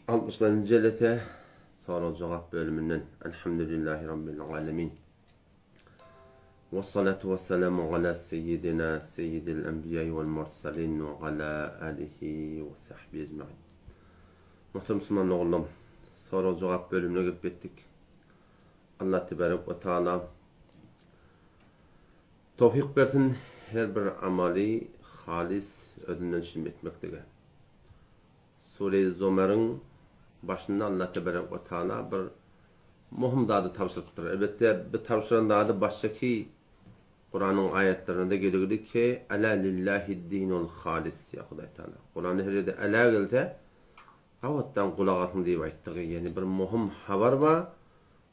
Altmyşlanjy jelese sorag-jogap bölüminden Elhamdülillahi Rabbil alemin. Wessalatu wessalamu ala seyyidina seyyidil enbiýai wel mursalin we ala alihi we sahbihi ecmain. Muhterem musulman doganlarym, sorag-jogap bölümine gelip ýetdik. Allah tebarek we taala towfyk bersin her bir amaly halys özünden şim etmeklige. Sure-i Zomeriň başynda Allah tebarek we taala bir möhüm zady tabşyrypdyr. Elbetde bu tabşyran zady başdaky Kuranyň aýatlarynda geligidi ki Ela lillahi'd-dinul halis diýýär Hudaý Taala. Kuranda her ýerde ela gelse gabatdan gulak asyň diýip aýtdygy, ýagny bir möhüm habar bar.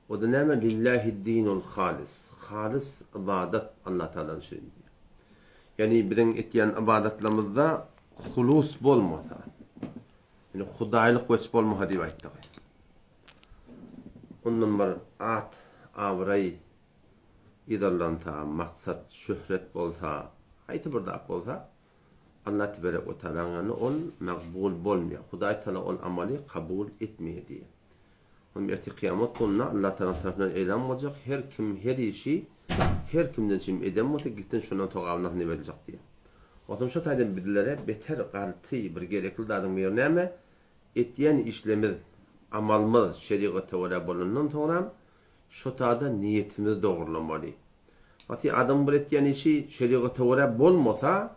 O-da näme lillahi'd-dinul halis. Halys ybadat Allah Taala üçin diýýär. Ýagny biziň etýän ybadatlarymyzda hulus bolmasa, ýagny hudaýlyk weç bolmasa diýip aýtdygy. Ondan bir at, abraý yzarlansa, maksat şöhret bolsa, haýsy bir zat bolsa, Allah teberek we taalaň ýanynda ol magbul bolmaýar. Hudaý taala ol amaly kabul etmeýär diýýär. Onuň ertir kyýamat gününde Allah taalaň tarapyndan eýlan boljak, her kim her işi her kimden çim eden bolsa, gitsin şondan sogabyny alsyn diýip aýdyljak diýýär. Onsoň şo taýdan bizlere beter gaty bir gerekli zadyň biri näme? Etýän işlemiz, amalymyz şerigata görä bolandan soňram Şo tada niýetimizi dogrulamaly. Wagty adamyň bir etýän işi şerigata görä bolmasa,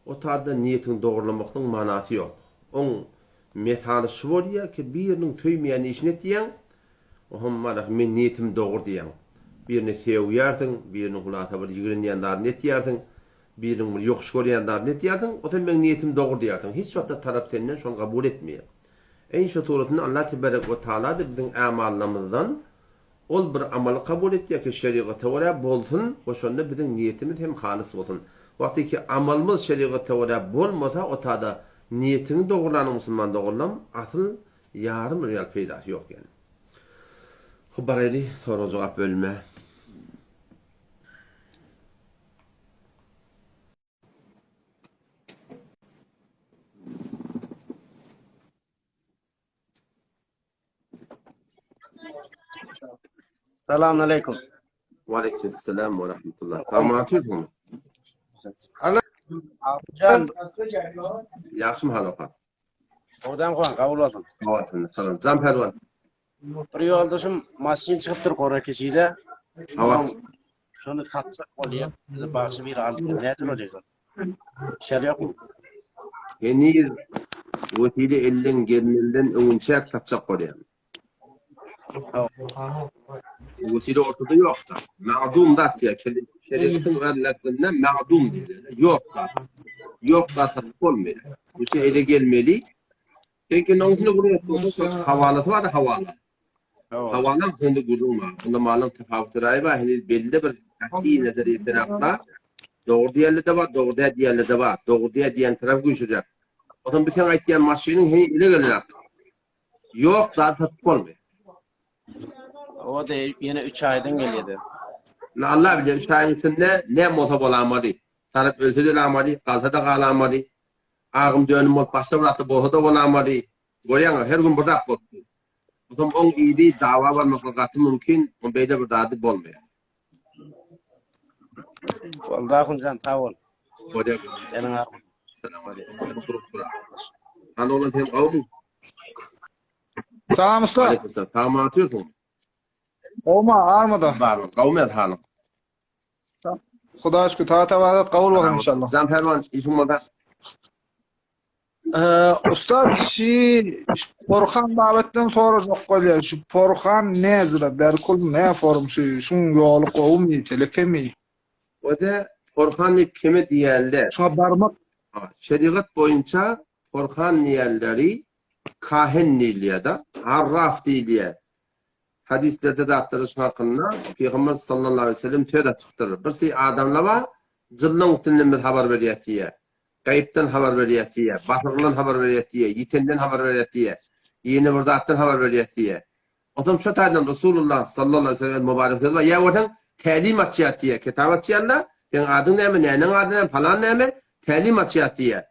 o tada niýetiňi dogrulamaklygyň manasy ýok. Oň mesaly şu bolýar ki, biriniň söýmeýän işini etýäň, oňam manasy men niýetim dogry diýýäň. Birini sögýärsiň, biriniň hulasa bir ýigrenýän zadyny etýärsiň, biriniň bir ýokuş görýän zadyny etýärsiň, o sen meň niýetim dogry diýýärsiň. Hiç wagtda tarap senden şony kabul etmeýär. Eý şu suratynda Allah tebarek we taala-da biziň amallarymyzdan ol bir amaly kabul etýär ki şerigata görä bolsun we şonda biziň niýetimiz hem halys bolsun. Wagty ki amalymyz şerigata görä bolmasa o tada niýetiňi dogrulanyň musulman doganlam asyl ýarym real peýdasy ýok ýani. Hop baraýly sorag jogap bölüme. Salam aleyküm. Ve aleyküm selam ve rahmetullah. Tamam atıyorsun. Can. Ýagşymy hal oka? Oradan kowan kabul olsun. Salam. Jan Pälwan. Bir ýoldaşym maşyn çykypdyr gora keşide. Hawa. Şony satjak bolýar. Bizi bagşy biri alyp nädip bolýar şol? Şer ýokmy? Heniz wesile elden gelmezden öňünçäk satjak bolýar. Wesile ortada ýok-da. Magdum zat diýýär. Şerigatyň öz lafzynda magdum diýilýär. Ýok zat. Ýok zat satyp bolmaýar. Bu şey ele gelmeli. Seňki noňsuna gürrüň etip bolsa, şol hawalasy bar-da hawala. Hawalaň sende gürrüň bar. Onda malyň tapawuty raý bar, heniz belli bir gaty nazar ýetenakda dogry diýenler-de bar, dogry däl diýenler-de bar. Dogry däl diýen tarap güýçlüräk. Onsoň bu seň aýtýan maşynyň heniz ele gelenok. Ýok zady satyp bolmaýar. O-da ýene üç aýdan gelýär-de. Indi Allah bilýär, üç aýyň içinde näme bolsa bolamaly. Tarap ölse-de ölämaly, galsa-da galamaly. Agym dönüm bolup başga bir zatda bolsa-da bolamaly. Görýäňmi, her gün bir zat bolup dur. Onsoň oň yzy dawa bolmaklygy gaty mümkin, oň beýle bir zady bolmaýar. Boldy Ahunjan, sag bol. Bolýar. Seniň agyň. Hany oglan sen gowmy? Salam usta. Aleyküm selam. Sagmy atýorsyň? Gowma, armada. Bar, gowmy halyň? Hudaýa şükür, taat ybadat kabul bolsun inşallah. Jan Pälwan, işiň bolsa. Ee, usta şi Porhan babatdan sorajak bolýar. Şu Porhan näzire, Berkul ne forum şu şuň ýoly gowumy, telekemi? Öde Porhan diýip kime diýerler? Şuňa barmak Şerigat boýunça Porhan diýenleri kahin diýilýär-de, arraf diýilýär. Hadislerde zatlarda şu hakynda Pygamber sallallahu aleýhi we sellem söz açypdyr. Bir şey adamlar bar, jynlaň üstünden biz habar berýäs diýýär. Gaýypdan habar berýäs diýýär, basyrgylan habar berýäs diýýär, ýitenden habar berýäs diýýär, ýene bir zatdan habar berýäs diýýär. Onsoň şo taýdan Resulullah sallallahu aleýhi we sellem mübarek sözi bar, ýa görseň tälim açýas diýýär, kitap açýarlar, seň adyň näme, näneň ady näme, palan näme, tälim açýas diýýär.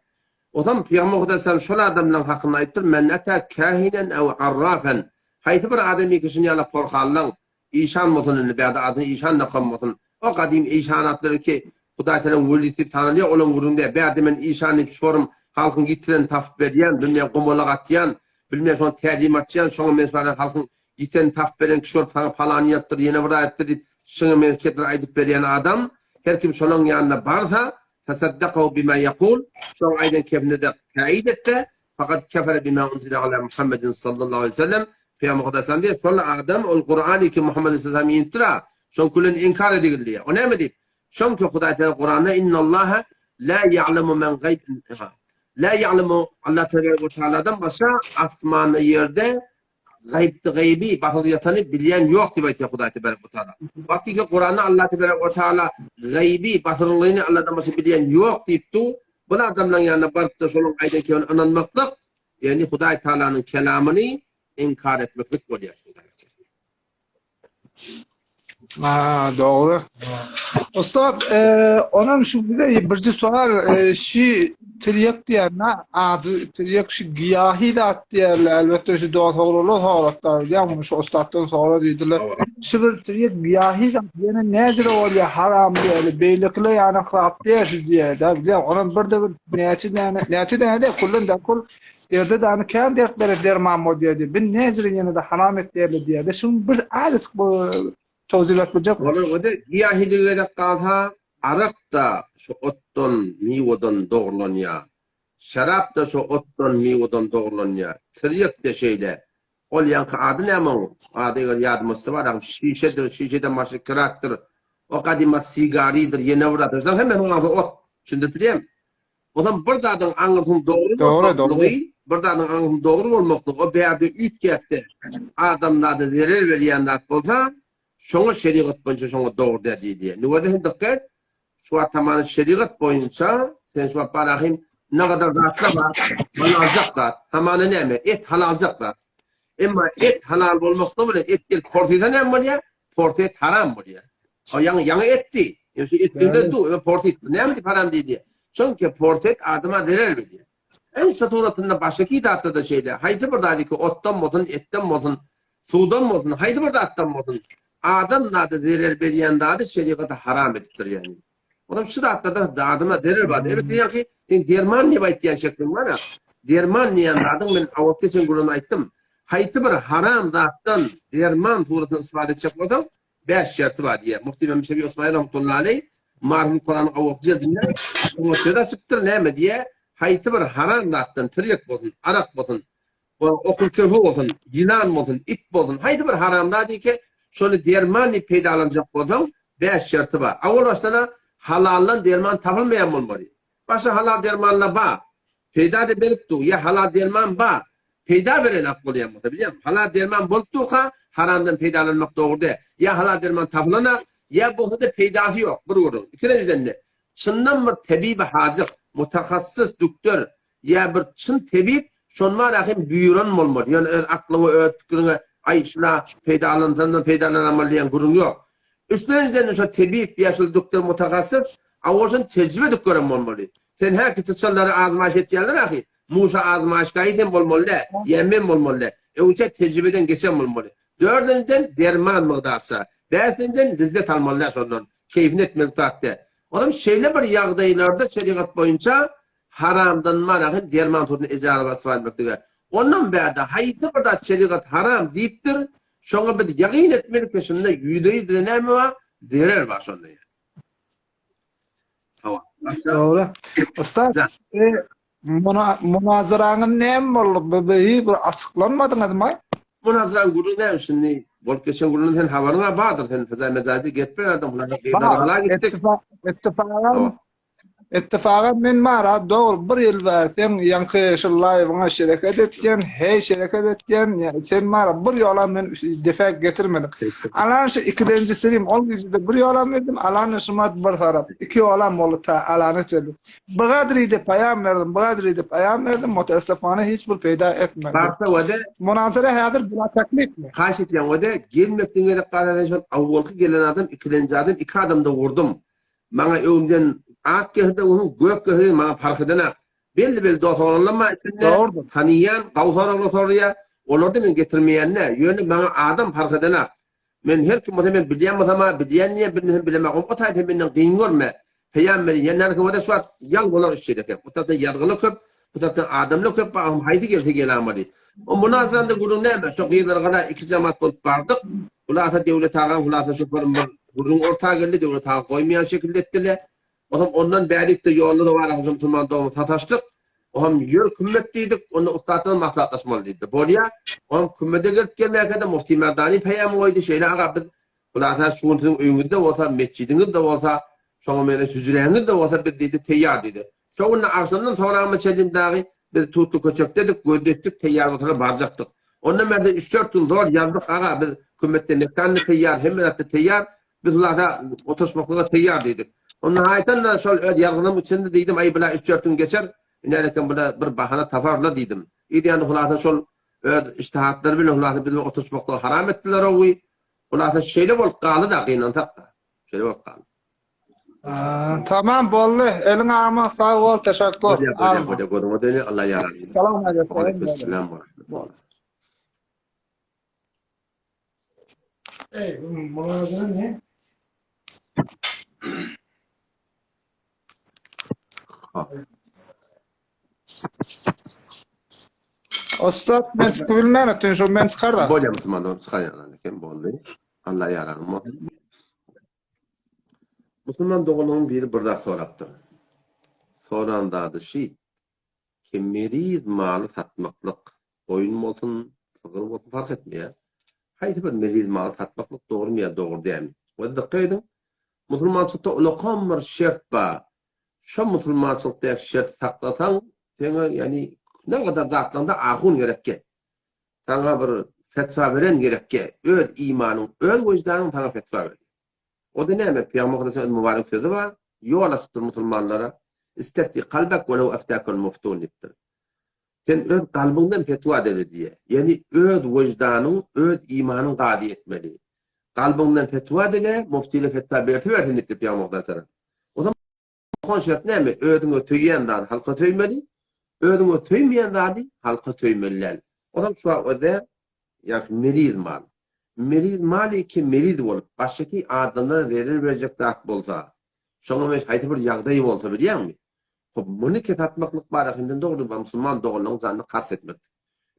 Ozam Pygamber Hudaý sallam şol adamlaryň hakynda aýtdyr, Men ata kahinen ew arrafen. Haýsy bir adam ki şuny ýaly porhanlaň, işan bolsun indi bärde adyny işan dakan bolsun. O gadym işan atlary ki Hudaý Tagalaň welisi diýip tanalýar, olaň gürrüňi däl. Bärde men işan diýip şorum halkyň ýitirenini tapyp berýän, bilmeýän gomalak atýan, bilmeýän şoňa tälim açýan, şoňa men şular halkyň ýitenini tapyp beren kişi bolup saňa palany ýapdyr, ýene bir zat etdir diýip şuňa meňzeş gepleri aýdyp berýän adam, her kim şolaň ýanyna barsa, Fesaddakahu bima yekul, şoň aýdan kepine-de täýit etse, fakat kefere bima unzile ala Muhammedin sallallahu aleýhi we sellem, Pygamber Hudaý sallam diýýär, şol adam ol Kurany ki Muhammed aleyhisselam inipdir-a, şoň külini inkar edigil diýýär. O näme diýip? Şoňki Hudaý Teala Kuranda innallaha la ya'lemu men gayb la ya'lemu Allah tebarek we taaladan başga asmanda ýerde Gaýypdy gaýyby, basyl ýatany bilýän ýok diýip aýtýar Hudaý tebarek we taala. Wagtyky Kuranda Allah tebarek we taala gaýyby, basyrlyny Allahdan başga bilýän ýok diýip dur. Bul adamlaryň ýanyna barypda şolaryň aýdan kebini ynanmaklyk, ýagny Hudaý taalanyň kelamyny inkar etmeklik bolýar. Ha, dogry. Ussat, e, onam şu bize birji soal, e, şi tirýek diýen, na, ady tirýek şu giýahi zat diýerler, elbetde şu dost oglanlar soratlar, ýa şu ussatdan sora diýdiler. Şu bir tirýek giýahi zat ýene näjire bolýar, haram diýerler, beýlekiler ýany hrap diýer şu diýerler, bilýän, onam bir de bir näçe däne, näçe däne de kullan da kul Derde dany kän dertlere derman bolýar diýip, bin näjire ýene-de haram et diýerler diýýär-de, şuň bir azajyk bu towzil berip biljek. Olar o-da giýahilige gezek galsa, arak-da şo otdan, miwedan dogrulanýar. Şerap-da şo otdan, miwedan dogrulanýar. Tirýek-de şeýle. Ol ýaňky ady näme oň? Ady eger ýadyma düşse bar, şişedir, şişeden başga kirakdyr. O gadyma sigarydyr, ýene bir zatdyr. Şolaryň hemmesiniň aňyrsy ot. Düşündirip bilýärmi? Ozam bir zadyň aňyrsynyň dogry bolmaklygy, bir zadyň aňyrsynyň dogry bolmaklygy, o bärde üýtgäpde adamzada zerer berýän zat bolsa, şoňa şerigat boýunça şoňa dogry däl diýilýär. Nüwede sen dykgat et, şu wagt tamany şerigat boýunça sen şu wagt barahym nagadar zatlar bar, halaljak zat. Hamana näme? Et halaljak zat. Emma et halal bolmaklygy bilen et gelip porsysa näme bolýar? Porsy et haram bolýar. O ýaňy ýaňy etdi. Ýöne şu etdiňde du, ýa porsy et. Näme diýip haram diýdi? Çünki porsy et adama zerer berýär. Eý şu suratynda başga ki zatda da şeýle. Haýsy bir zady ki otdan bolsun, etden bolsun, suwdan bolsun, haýsy bir zatdan bolsun, adam zada zerer berýän zady şerigata haram edipdir ýagny. Olam şu zatlarda adama zerer bar. Evet diýen ki, sen derman diýip aýtýan şekliň bar ya. Derman diýen zadyň men awal geçen gürrüňde aýtdym. Haýsy bir haram zatdan derman suratyny istifade etjek bolsaň, 5 şerti bar diýýär. Mufti Mehmet Şebi Osmani rahmetullahi aleyh Marhum Kuranyň awal jildinde şoňa söz açypdyr, näme diýýär? Haýsy bir haram zatdan tirýek bolsun, arak bolsun, okul kirpi bolsun, ýylan bolsun, it bolsun, haýsy bir haram zat eke, şony derman diýip peýdalanjak bolsaň, bäş şerti bar. Awal başdan-a halaldan derman tapylmaýan bolmaly. Başga halal dermanlar bar. Peýda-da berip dur. Ýa halal derman bar. Peýda berenak bolýan bolsa, bilýäňmi? Halal derman bolup durka, haramdan peýdalanmak dogry däl. Ýa halal derman tapylanak, ýa bolsa-da peýdasy ýok. Bir gürrüň. Ikinjiden-de, çyndan bir tebibi hazyk, mutahassys dükder, Ýa bir çyn tebip şondan hem buýran bolmaly. Ýöne öz aklyňa, öz pikiriňe, aý şuna peýdalansamda peýdalanamaly diýen gürrüň ýok. Üçünjiden şo tebip ýa şol dükder mutahassys awoşan tejribe edip gören bolmaly. Sen häki syçanlary azmaýyş etýänler ahy, muşa azmaýyşgaýy sen bolmaly dä, ýa men bolmaly dä. Öňçä tejribeden geçen bolmaly. Dördünjiden derman mygdarça. Bäşinjiden lezzet almaly dä şondan. Keýfini etmeli zat dä. Onam şeýle bir ýagdaýlarda şerigat boýunça Haramdan mana hem derman turuny ejaza basyp almaklyga. Ondan bärde haýsy bir zat şerigat haram diýipdir, şoňa biz ýagyn etmeli ki şunda ýüzbe-ýüz bize näme bar? Zerer bar şonda ýa. Hawa. Dogry. Ussat, e, muna, munazaraňyz näme boldy? Bu bu hiç bir açyklanmadyňyzmy? Munazaraň gürrüňi näme şindi? Bolup geçen gürrüňden sen habaryň bardyr. Sen feza mejazide gep beren adam. Bar, ittifak, ittifagam Ittifaga men bara dogry bir ýyl bäri seň ýaňky şu laýwyňa şereket etýän, heý şereket etýän, sen bara bir ýola men defe getirmedim. Alan şu ikilenji stream ol gijede bir ýola berdim, alan şumat bir tarap. Iki ýolam boldy ta alana çenli. Bygadride paýam berdim, bygadride paýam berdim, mutaassifana hiç bir peýda etmedi. Barsa wede Munazara häzir bila taklifmi? Haýyş etýän wede gelmekden gerek gazadan şol awwalky gelen adam ikilenji adam iki adamda wurdum. Maňa öňden ak gelse-de bolsun, gök gelse-de maňa parh edenak. Belli-belli dost oglanlam bar içinde. Dogrudyr. Tanyýan, gawy soraglar soraýar. Olar-da men getirmeýän däl. Ýöne maňa adam parh edenak. Men her kim bolsa men bilýän bolsam-a bilýän diýýän, bilmesem bilemok. O taýda sen menden gyn görme. Peýam beri ýa näme bolsa şu wagt ýal bolar iş şeýle Bu tarapdan ýazgyly köp, bu tarapdan adamly köp bar, haýsy gelse gelamady. O munazaranda gürrüň näme? Şo gyzlar gala iki jamat bolup bardyk. Hulasa Döwlet agaň hulasa şoparym bir gürrüň orta geldi, Döwlet aga goýmaýan şekilde etdiler. Otam ondan bärikde ýolda da bar musulman dogan sataşdyk. Oam ýör kümmet diýdik, onda ussatdan maslahatlaşmaly diýdi. Bolýa, oam kümmede gelip gelmäkä-de Mufti Merdani peýam goýdy, şeýle aga biz Hulasa şu gün siziň öýüňizde bolsa, metjidiňizde bolsa, şoňa meňzeş hüjräňizde bolsa biz diýdi teýýar diýdi. Şo günde agşamdan soňragymyz çenli dagy biz Tutly köçekdedik, gözleşdik, teýýar bolsalar barjakdyk. Ondan bärde üç-dört gün zor ýazdyk aga biz kümmetde mekanda teýýar, hemme zatda teýýar, biz hulasa oturyşmaklyga teýýar diýdik. Onda haýtan-da şol öz ýazgynyň içinde diýdim, aý bula üç-dört gün geçer, ine bula bir bahana taparlar diýdim. Ýa-da hulasa şol öz iştihatlary bilen hulasa biziň oturyşmaklygy haram etdiler owy. Hulasa şeýle bolup galdy-da gynansak-da. Şeýle bolup galdy. Tamam boldy. Eliň agma sag bol, teşekkür. Bolýa, bolýa, bolýa. Gözüňe döneýin, Allah ýarar. Salam aleýkum. Aleýkum we rahmetullah. Ey, bu münazara ne? Ha. Ussat men çykyp bilmän ötün şo men çykar da. Bolýa musulman dogan çykarýan eken boldy. Allah ýaraň bolsun. Musulman doganlaryň biri bir zat sorapdyr. Soran zady şi, ki meriz maly satmaklyk, goýun bolsun, sygyr bolsun fark etmeýär. Haýsy bir meriz maly satmaklyk dogrymy ýa dogry dälmi? We dykgat ediň, musulmançylykda ulakam bir şert bar. Şo musulmançylykdaky şert saklasaň, seňe ýagny ne gadar zatlaňda ahun gerekge. Saňa bir fetwa beren gerekge. Öz imanyň, öz wejdanyň saňa fetwa berýär. O-da näme? Pygamber Hudaýyň öz mübarek sözi bar, ýol açypdyr musulmanlara. Istefti kalbek welew eftäkel muftun diýipdir. Sen öz kalbyňdan fetwa dele diýýär. Ýagny öz wejdanyň, öz imanyň kazy etmeli. Kalbyňdan fetwa dile, muftile fetwa berse bersin diýipdir Pygamber Hudaýy O zaman okan şert näme? Özüňe söýýän zady halka söýmeli, özüňe söýmeýän zady halka söýmeli däl. O zaman şu wagt özde ýa meriz mal. Meriz mal iki meriz bolup, başyky adamlara zerer berjek zat bolsa, şoňa meňzeş haýsy bir ýagdaý bolsa bilýäňmi? Hop, muny kes atmaklyk bar ahimden dogry musulman doganlaryň janyna kast etmekdir.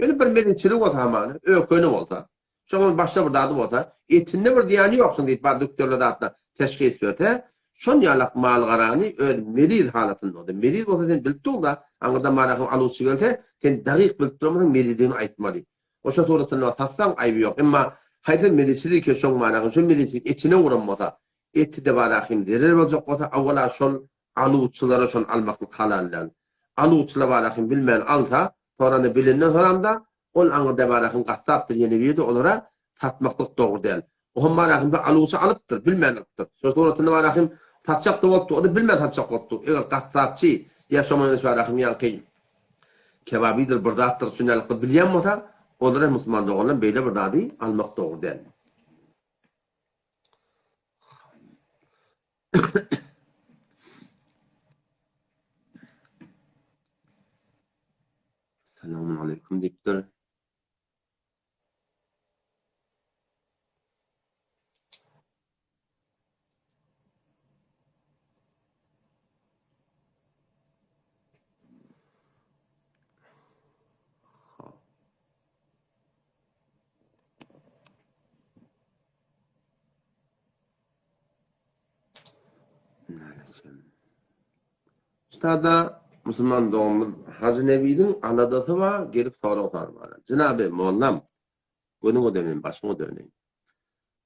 Ýöne bir meriçilik bolsa hamana, ökeni bolsa, Şoňa başga bir zady bolsa, etinde bir zyýany ýok şuň diýip bar dükdörler zatna teşhis berse, şon ýalak mal-garany öz meriz halatynda bolsa, meriz bolsa sen bilip dur-da, aňyrdan mal-ahym aluwçy gelse, sen dagyk bilip durmasaň merizdigini aýtmaly. Oşa suratynda satsaň aýby ýok. Emma haýsy meriçilik eken şoň mal-ahym şol meriçilik etine uran bolsa, eti-de bar-ahym zerer boljak bolsa, awwala şol aluwçylara şony almaklyk halal däl. Aluwçylar bar-ahym bilmän alsa, soranda bilenden soramda, Ol aňyrda barahyn gassapdyr ýene birde olara satmaklyk dogry däl. Oham barahyn bir aluwçy alypdyr, bilmän alypdyr. Şo suratynda barahyn satjak-da bolupdyr, o-da bilmän satjak bolupdyr. Eger gassapçy ýa şo meňzeş barahyn ýaňky kebabydyr bir zatdyr şunýalykda bilýän bolsa, olara musulman doganlar beýle bir zady almak dogry däl. Salam aleýkum diýipdir. Ştada musulman doganymyz Hajy Nebidiň aladasy bar, gelip sorag sormana. Jenaby mollam, gözüňe döneýin, başyňa döneýin.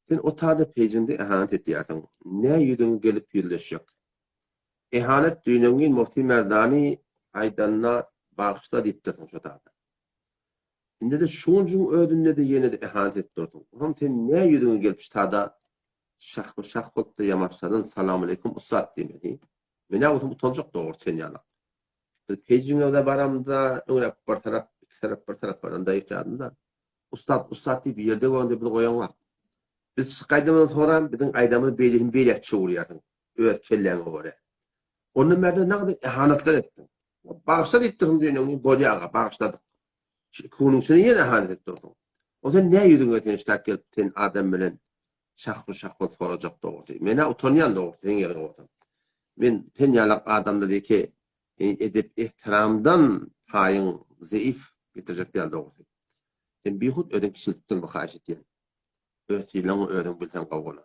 Sen o tada pejiňde ehanet etýärsiň. Nä ýüzüňe gelip ýüzleşjek? Ehanet düýneňňin Mufti Merdani aýdanyna bagyşla diýipdirsiň şo tada. Indi-de şunjyň özünde-de ýene-de ehanet edip dursuň. Onam sen nä ýüzüňe gelip ştada şahma-şah bolup-da ýamaçlardan salamaleýkum ussat diýmeli. Men-ä bolsam utanjak dogry sen ýalak. Biz pejiňe-de baramyzda öňräk bir tarap, iki tarap, bir tarap baranda ýykýardym-da. Ussat, ussat diýip ýerde görende bizi goýaň wagt. Biz çykyp gaýdamyzdan soňram biziň aýdamyzy beýlesini beýläk çöwürýärsiň öz kelläňe görä. Ondan bärde nagdy ehanatlar etdiň. Bagyşla diýip dursuň düýn bolýa aga, bagyşladyk. Şu iki günüň içinde ýene ahanet edip dursuň. O sen nä ýüzüňe sen ştak gelip sen adam bilen şahby-şah bolup sorajak dogrusy. Men-ä utanýan dogrusy seň ýeriňe bolsam. Men sen ýalak adamda deki edep-ehtiramdan paýyň zeýif getirjek däl dogrusy. Sen bihut özüň kiçeltip durma haýyş etýän. Öz sylagyňy özüň bilseň gowy bolar.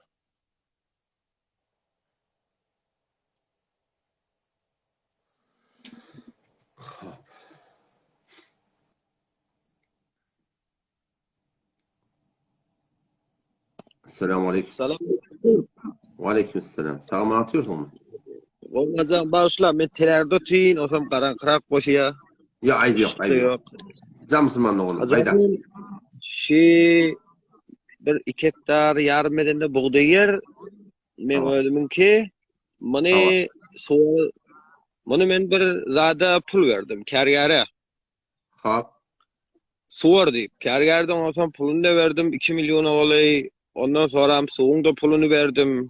Hop. Esselamu aleýkum. Salam. Wa aleýkum esselam. Sag atýorsyňmy? Olmazan bagyşla men telerde otyryn, osam garaňkyrak bolýa. Ýa aýby ýok, aýby ýok. Jam musulman oglum, aýda. Şi bir 2 hektar ýarym edende bugdaý ýer men özümiňki. Muny suwa muny men bir zada pul berdim, kärgäre. Hop. Suwar diýip. Kärgärden bolsam puluny da berdim, 2 milliona golaý. Ondan soram suwuň da puluny berdim.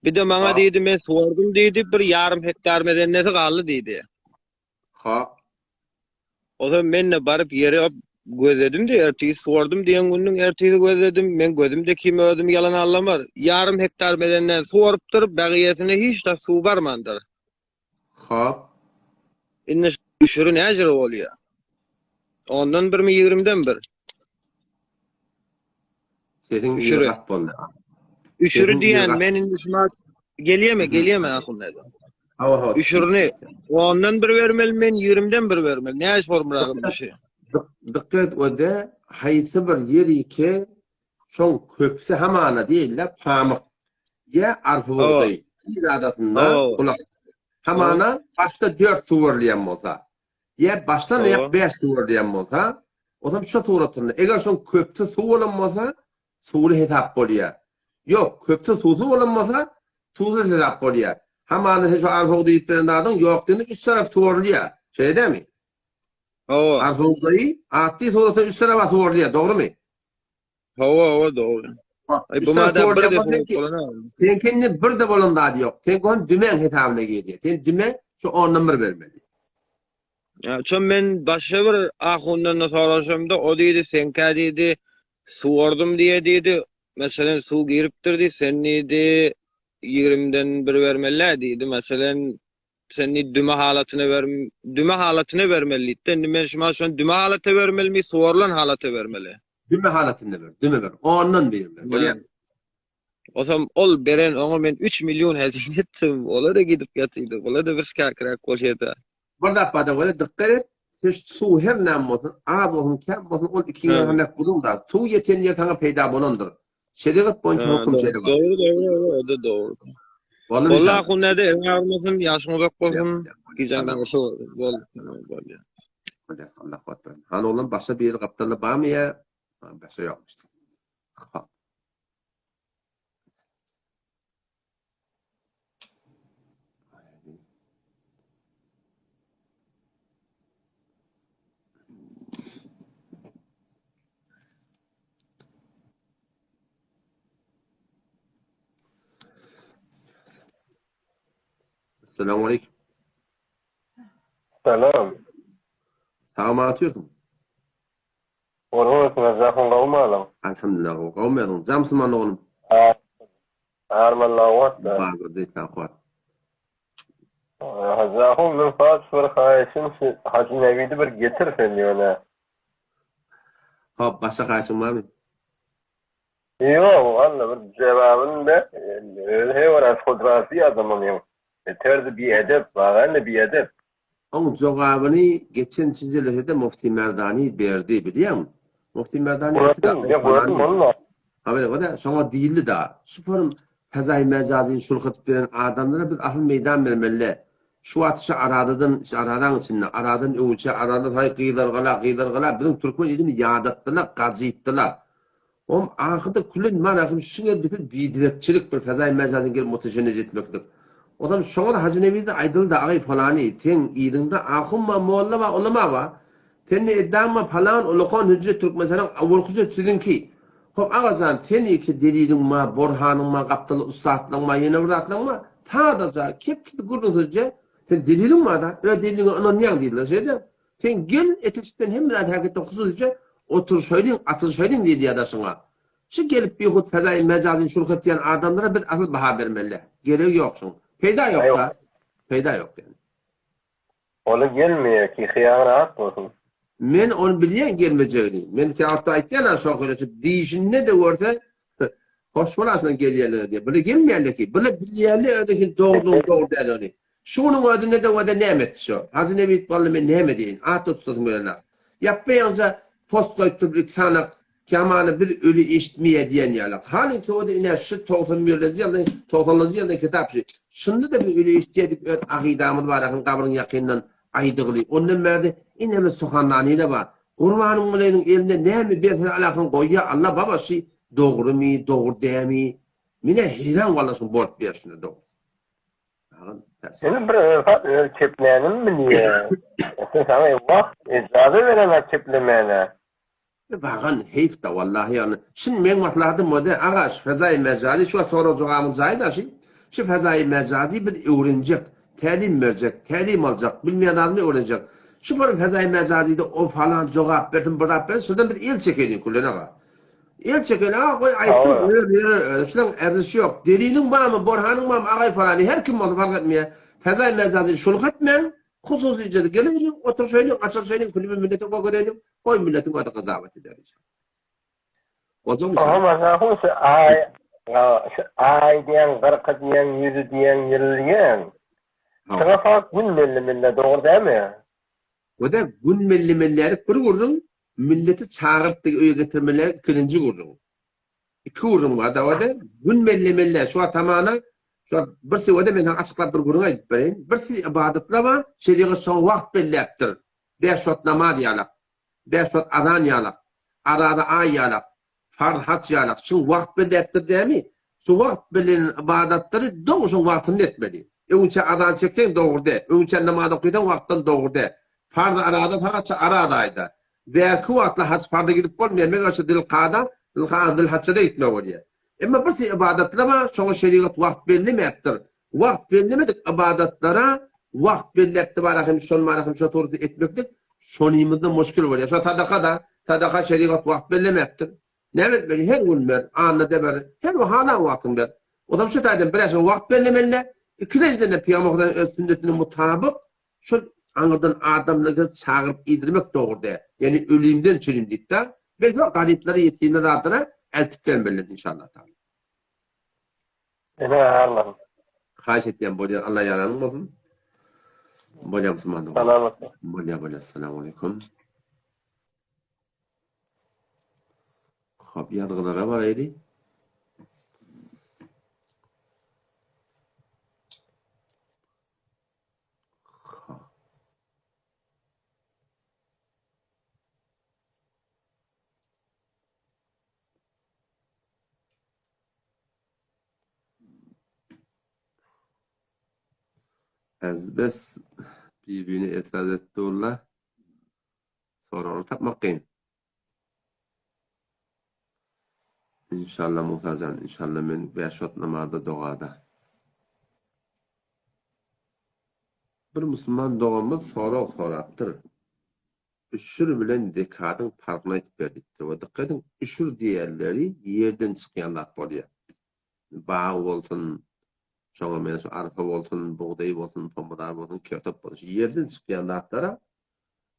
Bir de maňa diýdi, men suwardym diýdi, bir ýarym hektar medennesi galdy diýdi. Hop. Ozan men de baryp ýeri gözledim diýdi, ertesi suwardym diýen günüň ertesi gözledim. Men gözümde kim özüm ýalan allamar. Ýarym hektar medenden suwarypdyr, bagyýesine hiç da suw barmandyr. Hop. Indi üşüri näjere bolýar? Ondan birmi, ýigrimden bir? Sesiň üşüri gat boldy. Üşüri diýen men indi şuna gelýärmi, gelýärmi ahun näde? Hawa, hawa. Üşürini ondan bir bermeli men, ýigrimden bir bermeli. Näme formulagym düşi? Dikkat öde haýsy bir ýerike Şoň köpüsi hamana diýilýär pamyk ýa arpa bugdaý il arasynda gulak. Hamana başda dört suwarylýan bolsa, ýa başdan aýak bäş suwarylýan bolsa, ozam şo suratynda. Eger şoň köpüsi suw bolan bolsa, suwly hesap bolýar. Ýok, köpüsi suwsuz bolan bolsa, suwsuz hesap bolýar. Hamana sen şo arpa bugdaý diýip beren zadyň ýok diýende üç tarap suwarylýar. Şeýle dälmi? Hawa. Arpa bugdaýy atly suratda üç tarapa suwarylýar, dogrumy? Hawa, hawa dogry. Ay bu madem bir de soğuk bolan ha. Seňkinde bir de bolan zady ýok. Sen gon dümen hesabyna girýär. Sen düme şu ondan bir bermeli. Ya çom men başga bir ahundan da soraşamda o diýdi seňkä diýdi suwardym diýe diýdi. Meselen suw giripdir diýdi sen diýdi 20-den bir bermeli diýdi. Meselen Sen diýdi düme halatyna ber, düme halatyna bermeli diýdi. Indi men şuma şony düme halata bermelimi, suwarylan halata bermeli? Düme halatynda ber, düme ber. Ondan bir ber. Bolýar. Osam ol beren oňa men 3 million hezine etdim. Ola da gidip ýatydy. Ola da bir şikakirak bolýada. Bir zat bar da weli dykgat et. Sen suw her näme bolsun, az bolsun, kem bolsun, ol ikiňe hanyk buduň da. Suw ýeten ýer saňa peýda bolandyr. Şerigat boýunça höküm şeýle bar. Dogry, dogry, o da dogry. Walla ahun näde eliň agyrmasyn, ýaşyň uzak bolsun, gijäň hoş bolsun. Boldy, bolýar. Allah kuwwat bersin. Hany oglan başga biri gapdalda barmy ýa? Başga ýokmuş. Hop. Assalamu aleykum. Salam. Sag atýorsyň. Orhan ösüňe jahon gowy malyň. Alhamdulillah gowy. Gowy mezun. Jam musulman oglum. Armanla kuwwat. Bar bir kuwwat. Hajy ahun men saç bir haýyşym şu Hajy Newidi bir getir sen ýöne. Hop başga haýyşyň barmy? Ýok walla bir jebabyny ber. Özi heý bir az hudrasy adam onuň. Terzi biedep wagan biedep. Oň jogabyny geçen jelesede Mufti Merdani berdi bilýäňmi? Mufti Merdani aýtdy da, Gördüm, gördüm onu. Haber o da şoňa diýildi da. Şu forum fezai mejazyny şulkatyp beren adamlara biz asyl meýdan bermeli. Şu wagt şu aradadan, şu aradaň içinde, aradan öňçe, aradan haý gyzargala, gyzargala biziň türkmen ilini ýadatdylar, gajytdylar. Om ahyrda külen manasym şuňa bitir bidirekçilik bir fezai mejazyny gelip muteşennij etmeklik. Odam şoňa da Hajy Nebizde aýdyldy agay falany seň yzyňda ahun ba molla ba ulama ba sen ne eddaň ba palan ulakan hüjjet Türkmenistanyň awal hüjjet siziňki. Hop agajan sen iki deliliň ba borhanyň ba gapdaly ussatlyň ba ýene bir zatlaň ba sadaja kepsiz gürrüňsizje. Sen deliliň bar-da, öz deliliňe ynanýaň diýdiler. Şeýdä. Sen gel, eteşikden hemme zat häketde hususyça oturyşaýlyň, atylyşaýlyň diýdi daşyňa. Şu gelip bihut fezaýy mejazy şulh etýän adamlara biz asyl baha bermeli. Geregi ýok şuň. Peýda ýok-da. Peýda ýok ýani. Ola gelmeýär ki hyýaň rahat bolsun. Men ony bilýän gelmejegini. Men käwagtda aýtýan-a şo heleçip diýşinde-de görse hoş bolarsyň gelýänligine diýip. Bile gelmeýärler ki. Bile bilýärler özüniň dogrudygyny dogry däldigini. Şu günüň özünde-de wada näme etdi şo? Hajy Nebit bally men näme diýeýin? At-da tutasym gelenok. Ýapba-ýaňja post goýup durup ilki sanak Kemany biz öli eşitmeýä diýen ýaly. Halyň töwede ine şu 91-nji ýyldan, 90-njy ýyldan kitap şu. Şunda-da biz öli eşitýä diýip öz akydamyz bar ahyn gabryň ýakyndan aýdygly. Ondan bärde ineme suhannanyda bar. Gurbanyň eline näme berseler alahyn goýýa Alla baba şy dogrymy, dogry dämi? Menä heýran walla şuň bolup berşine dogrusy. Seni bir özat öz keplänim bilýä. Sen saňa wagt ejaza berenak keplemäne. Wagan heýf da wallahi ýagny şin meň maslahatym bode aga şu fezaýy mejazy şu wagt sorag jogabyň jaýy da şi şu fezaýy mejazy biz öwrenjek tälim berjek tälim aljak bilmeýän zadyny öwrenjek şu bir fezaýy mejazyda o falan jogap bersin bir zat bersin şundan biz el çekeliň küllen aga el çekeli aga goý aýtsyn goýar ýörer şunuň erzişi ýok deliliň barmy borhanyň barmy agaý falany her kim bolsa fark etmeýär fezaýy mejazy şuluk etmäň Hususyjada geleýliň, oturyşaýlyň, açylyşaýlyň, filmi millete görkezeýliň, goý milletiň özi gyzabat eder inşallah. Boljakmy Oho inşallah? maşa şu aý şu aý diýen, gyrky diýen, ýüzi diýen, ýyl diýen. Hawa. Şuňa fakt gün bellemeli dogry dälmi? Wada gün bellemelilik bir gürrüň, milleti çagyryp öýe getirmelilik ikilenji gürrüň. Iki gürrüň bar dawada, gün bellemeli şu wagt hamana şu wagt bir sewede men saňa açyklap bir gürrüň aýdyp bereýin. Bir si ybadatlar bar, şerigat şoňa wagt belläpdir. Bäş wagt namaz ýalak, bäş wagt azan ýalak, araza aý ýalak, farz haç ýalak. Şuň wagt belläpdir dämi? Şu wagt bellenen ybadatlary dogry şoň wagtynda etmeli. Öňçä azan çekseň dogry däl, öňçä namaz okysaň wagtdan dogry däl. Farz araza sagatça araza aýda. Bärki wagtlar haj parza gidip bolmaýar, meger şu Zilkada, Zilkada, Zilhajjada gitmek bolýar. Emma bir şey ybadatlar bar, şoňa şerigat wagt bellemäpdir. Wagt bellemedik ybadatlara wagt belläpdi bara hem şol bara hem şo turdy etmeklik şonymyzda muşkil bolýar. Şo sadaka da, sadaka şerigat wagt bellemäpdir. Näme etmeli? Her gün ber, anna-da ber, her gün halan wagtyň ber. O zaman şu taýdan bir wagt bellemeli, ikilenjiden Pygamber öz sünnetine mutabyk Şol aňyrdan adamlary çagyryp iýdirmek dogry däl. Ýagny ölümden çürim diýip-de, belki o garyplara, ýetimlere zatlara eltip bermelidir inşallah taala. Ene Allahym. Haýyş etýän bolýar Allah ýaranyň bolsun. Bolýar musulman dogan. Salamat. Bolýar bolýar. Assalamu aleýkum. Hop ýazgylara baraýly. Ezbes bir-birine etiraz edip durlar. Soraglary tapmak kyn. Inşallah Musajan, inşallah men bäş wagt namazda dogada. Bir musulman doganymyz sorag sorapdyr. Üşür bilen zekadyň parkyny aýtyp ber diýipdir. We dykgat ediň, üşür diýenleri ýerden çykýan zat bolýar. Bag bolsun, şoňa meňzeş arpa bolsun, bugdaý bolsun, pomidor bolsun, kertop bolsun, şu ýerden çykýan zatlara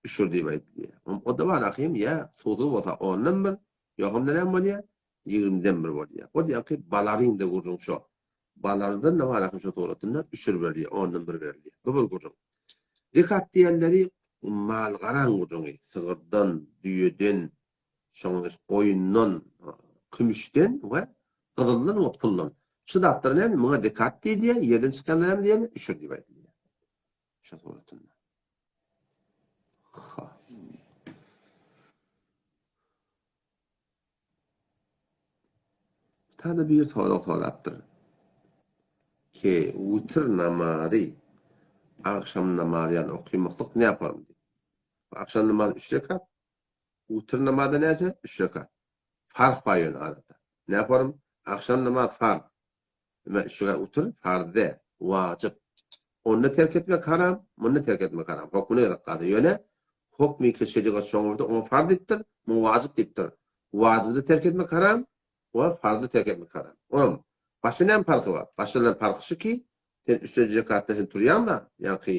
üşür diýip aýdylýar. O-da bar ahym, ýa suwsuz bolsa ondan bir, ýogam näme bolýar? Ýigrimiden bir bolýar. Ol ýaňky balaryň-da gürrüň şo. Balarydan-da bar ahym şo suratynda üşür berilýär, ondan bir berilýär. Bu bir gürrüň. Zekat diýenleri mal-garaň gürrüňi, sygyrdan, düýeden, şoňa meňzeş goýundan, kümüşden we gyzyldan we puldan. Şu zatlar näme? Muňa zekat diýilýär, ýerden çykýan näme diýilýär? Üşür diýip aýdylýar. Şo suratynda. Ha. Tada bir sorag sorapdyr. Ki witr namazy agşam namazy ýaly okymaklyk ne yaparym diýip. Agşam namazy 3 rekat, witr namazy näçe? 3 rekat. Fark bar ýöne arada. Ne yaparym? Agşam namaz farz. Emma 3 rekat witr farz däl, wajyp. Onda terk etmek haram, munda terk etmek haram. Hokmuna gezek galsa. Ýöne hokmy ki şerigat şoňa görä oňa farz diýipdir, muňa wajyp diýipdir. Wajyby terk etmek haram we farzy terk etmek haram. Onam başga näme parhy bar? Başga bilen parhy şu ki, sen üçünji rekatda sen turýaň-da, ýaňky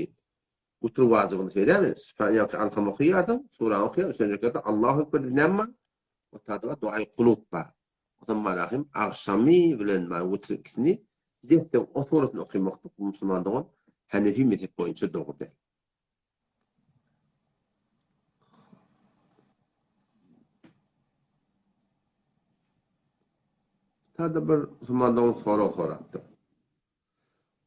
witr wajybyny şeýdämi? Sübhan ýaňky Alham okaýarsyň, surany okaýaň, üçünji rekatda Allahu ekber diýip näme bar? O taýda bar duaýy kunut bar. Otam marahym agşamy bilen mana witr ikisini desseň o suratyny okymaklyk bu musulman dogan Hanefi mezhep boýunça dogry däl. Tada bir musulman dogan sorag sorapdyr.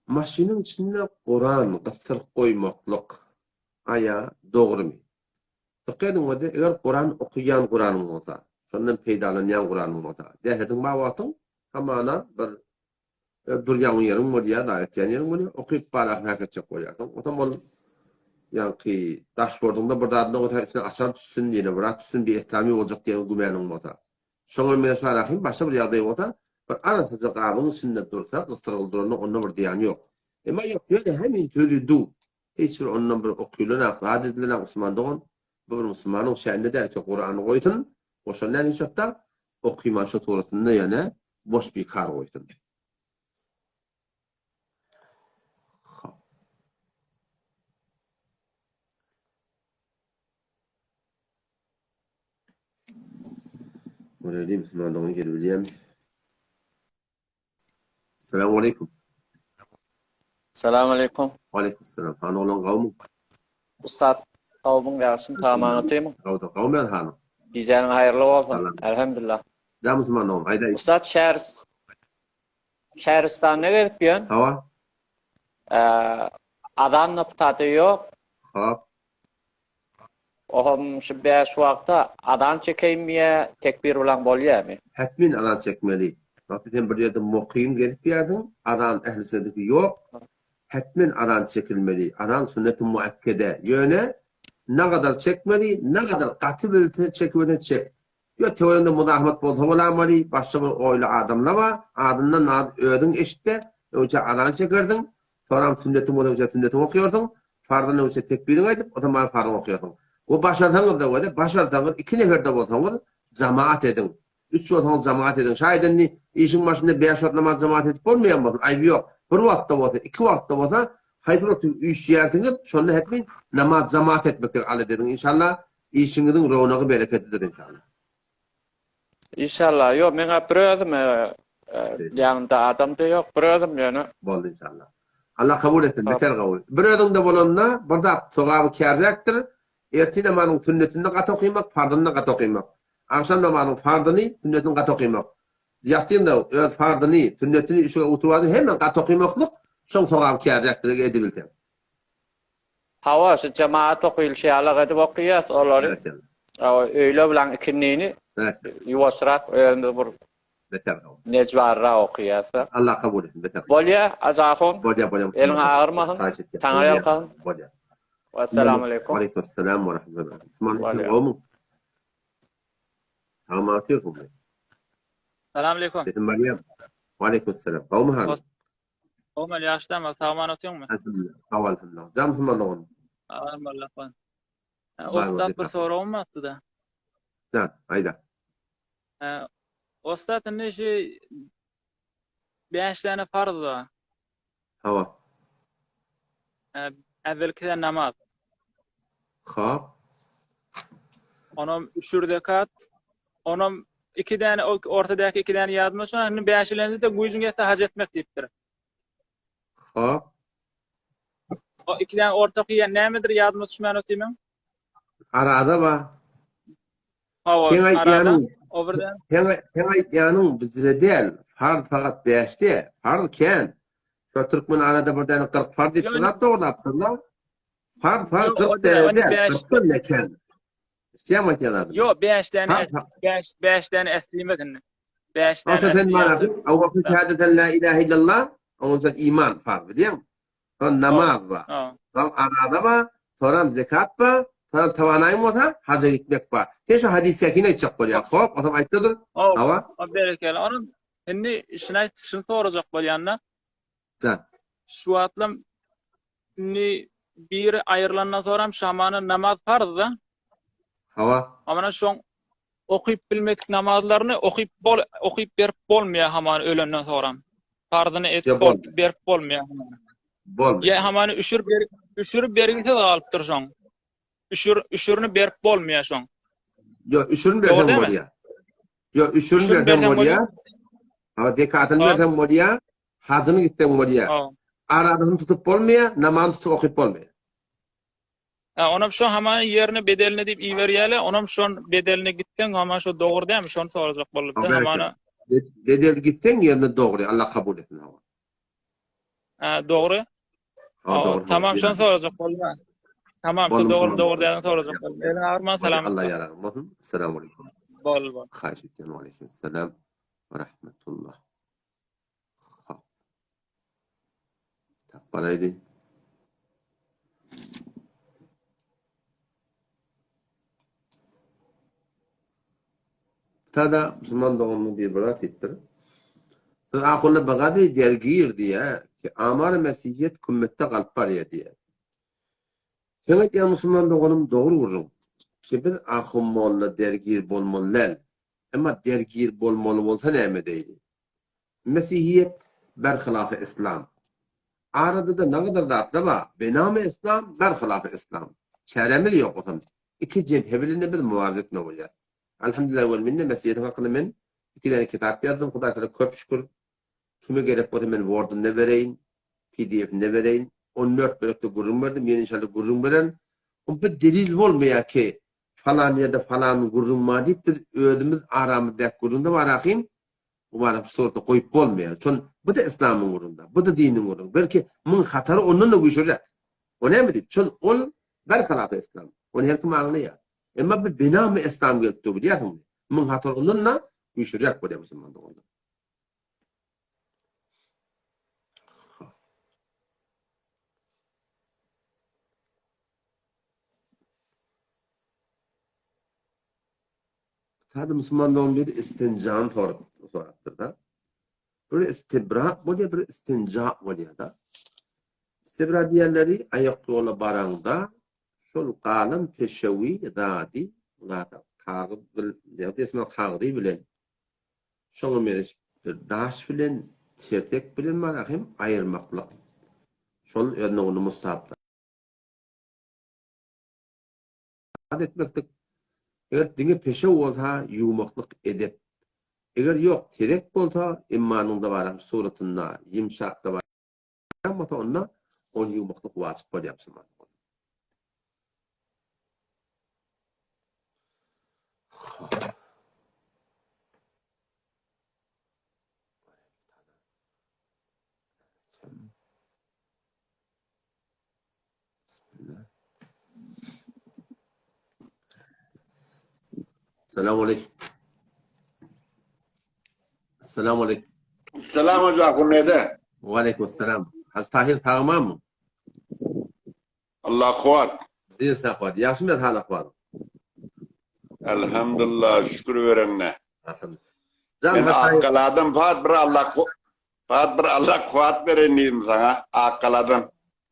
Maşynyň içinde Kuran gysdyryp goýmaklyk aýa dogrymy? Dykgat ediň wede, eger Kuran okaýan Kuranyň bolsa, şondan peýdalanýan Kuranyň bolsa, dähediň bar wagtyň hamana bir durýan ýeriň bolýar, zat etýän ýeriň bolýar, okyp barasyň häk etjek bolýarsyň. Otam ol ýaňky daşborduňda bir zadyny bolsa içine açar düşsün, ýene bir zat düşsün, bir etramy boljak diýen gümanyň bolsa. Şoňa meňzeş barahym başga bir ýagdaý bolsa, bir arassaja gabyň içinde dursa, gysdyrgyly duranda onda bir zyýany ýok. Emma ýok, ýöne hemin sözi duw. Hiç bir ondan bir okylanak, zat edilenak musulman dogan, bu bir musulmanyň şänine däl ki Kurany goýsun, goşan näme hiç wagtda okyman şo suratynda ýöne boş bikar goýsun. Hop. Görelim musulman dogan gelip bilýärmi? Selamu aleýkum. Salam aleýkum. Aleýkum salam. Han oglan gawmy? Ussat gawmyň ýagşymy saman otyrmyň? Gawda gawmy hanym? Gijäniň haýyrly bolsun. Elhamdülillah. Ja musulman dogan aýdaý. Ussat şäher Şähristanda gezip ýörün. Hawa. Azan noktada ýok. Hop. Oham şu 5 wagta azan çekeýinmi ýa tekbir bilen bolýamy? Hetmin azan çekmeli. Wagty sen bir ýerde mukym gezip ýärdiň, azan ähli sünnetdeki ýok. Hetmin azan çekilmeli. Azan sünneti muakkede. Ýöne nagadar çekmeli, nagadar gaty bilse çekibilse çek. Ýok töwereginde muzahymat bolsa bolamaly, başga bir oýly adamla bar, adyndan az özüň eşitde, öňçe azan çekersiň, soram sünnetiň bolsa öňçe sünnetiňi okaýarsyň, farzdan öňçe tekbiriňi aýdyp, onsoň baryp farzyňy okaýarsyň. We başarsaňyzda wede, başarsaňyz iki neferde bolsaňyz jamaat ediň. Üç bolsaňyz jamaat ediň. Şaýat indi işiň başynda bäş wagt namaz jamaat edip bolmaýan bolsun, aýby ýok. Bir wagtda bolsa, iki wagtda bolsa, haýsy bir wagt üýşýärsiňiz, şonda hetmin namaz jamaat etmeklige alada ediň inşallah. Işiňiziň rownagy bereketlidir inşallah. Inşallah. Ýok, meň bir özüm ýanymda adam-da ýok, bir özüm ýöne. Boldy inşallah. Allah kabul etsin, beter gowy. Bir özüňde bolanda bir zat sogaby kärräkdir. Ertir namazyň sünnetini gaty okymak, farzyny gaty okymak. Agşam namazyň farzyny, sünnetini gaty okymak. Ýatsynda öz farzyny, sünnetini, üçüge oturyp hemme gaty okymaklyk şoň sogaby kärräkdir eger edebilseň. Hawa, şu jemagat okylyşy ýalak edip okyýas olary. Hawa, öýle bilen ikindini ýuwaşrak özümiz bir Beter gowy. Nejbarrak okyýas. Allah kabul etsin, beter. Bolýa, Ajahun. Bolýa, bolýa. Eliň agyrmasyn. Saňa ýalkasyn. Bolýa. Assalamu aleýkum. Aleýkum assalam we rahmetullah. Musulman gowmy? Tamam, atýarsyň. Salam aleýkum. Sesim barýar. Aleýkum assalam. Gowmy halyň? Gowmy, ýaşdamy, sagman otyňmy? Elhamdülillah. Sag ol, elhamdülillah. Jam musulman dogan. Alhamdulillah. Ostat bir soragym bardy-da. Jan, aýda. Ostat indi şu 5 däne farz bar. Hawa. Äwelkisi namaz. Hop. Onam üşür zekat. Onam iki däne ortadaky iki däne ýadyma şona indi bäşilenji de güýjüň ýetse haj etmek diýipdir. Hop. O iki däne ortaky ýa nämedir ýadyma düşmän otyrmyň? Arada ba. Hawa, Seň aýtýanyň, o bir däne. Seň, seň aýtýanyň bizde däl. Farz sagat 5-de, farz kän. Şo türkmen arada bir däne 40 farz diýip bir zat dograpdyrlar. Farz, farz 40 däne däl, 40-dan da kän. Isleýän aýtýan zadym. Ýok, 5 däne, 5 5 däne eslime indi. 5 däne. Oşa sen mana, awwasy şehadeten la ilahe illallah, ondan iman farz bilýäňmi? Soň namaz bar. Soň araza bar, soňam zekat bar, soňam tawanaýyň bolsa haja gitmek bar. Sen şu hadysdäkini aýtjak bolýaň. Hop, onsoň aýtda dur. Hawa. Berekella. Onuň indi şuny aýt, şuny sorajak bolýan-da. Jan. Şu wagtlam. Indi biri aýrylandan soram şamana namaz parz-da. Hawa. Hamana şoň okyp bilmedik namazlaryny okyp bol okyp berip bolmaýar hamana ölenden soram. Parzyny edip bol, berip bolmaýar hamana. Bolmaýar. Ýa hamana üşür ber üşür bergisiz galypdyr şoň. Üşür üşürini berip bolmaýar şoň. Ýok, üşürini berseň bolýar. Ýok, üşürini berseň bolýar. Ha, zekatyny berseň bolýar. Hajyny gitseň bolýar. Aradyny tutup bolmaýar, namazyny tutup okyp bolmaýar. Ha, onam şo hama ýerine bedelini diýip iberýärler, onam şon bedeline gitseň hama şo dogry dämi, şony sorajak boldum-da, hamana. Bedel gitseň ýerine dogry, Allah kabul etsin hawa. Ha, dogry. Ha, dogry. Tamam, şony sorajak boldum. Tamam, şo dogry, dogry dälini sorajak boldum. Eliň agyrman, salamat. Allah ýaragyň bolsun. Assalamu alaykum. Bol, bol. Haýyş etýän, wa aleýkum salam we rahmetullah. Hop. Tak baraýdy. Tada musulman doganymyz bir bir zat diýipdir. Siz ahunda bagadry dergir diýä ki amar mesihiýet kümmetde galyp barýa diýä. Seň aýtýan musulman doganym dogry gürrüň. Ki biz ahun molla dergir bolmaly däl. Emma dergir bolmaly bolsa näme edeýli? Mesihiýet berhilafy islam. Arada-da nagadar zatlar bar. Benamy islam, berhilafy islam. Çäremiz ýok otam. Iki jebhe bilen-de biz mübarize etmeli bolýas. Alhamdulillah wel minne Mesihiýetiň hakynda men iki däne kitap ýazdym. Hudaý tagala köp şükür. Kime gerek bolsa men Word-ynda bereýin, PDF-inde bereýin. 14 bölekde gürrüň berdim. Ýene inşallah gürrüň bererin. Bu bir delil bolmaýar ki, falan ýerde falan gürrüň bar diýip biz özümiz aramyzdaky gürrüňde bar ahym. Bu barada şu suratda goýup bolmaýar. Şon bu-da yslamyň gürrüňde, bu-da diniň gürrüňi. Belki muň hatary ondan-da güýçliräk. O näme diýip? Şol ol berhalafy yslam. Ony her kim aňlaýar. Emma bu binamy yslam gelip dur bilýärsiňmi? Muň hatary ondan-da güýçliräk bolýar musulman doganlar. Hadi musulman dogan biri istinjany sorup sorapdyr da. Bir istibra bolýar, bir istinja bolýar da. Istibra diýenleri aýak ýola baraňda şol galan peşewi zady, zada kagyz bil, ýa desmal kagyzy bilen şoňa meňzeş bir daş bilen, tersek bilen bar hem aýyrmaklyk. Şol özüne uly mustahap. Etmeklik. Eger diňe peşew bolsa, ýuwmaklyk edep. Eger ýok, tezek bolsa, immanyňda baram suratynda, ýymşakda baram bolsa, onda ony ýuwmaklyk wajyp bolýar musulman. Bismillah. Selamun aleyküm. Selamun aleyküm. Selam hocam, bu nede? Ve aleyküm selam. Hacı Tahir tamam mı? Allah kuvat. Din sahvat. Yaxşı mı hal ahval? Elhamdülillah, şükür verenine. Can Men Hacı Tahir. Akkaladan Fat bir Allah Fat bir Allah kuwat beren diýdim saňa Akgaladan.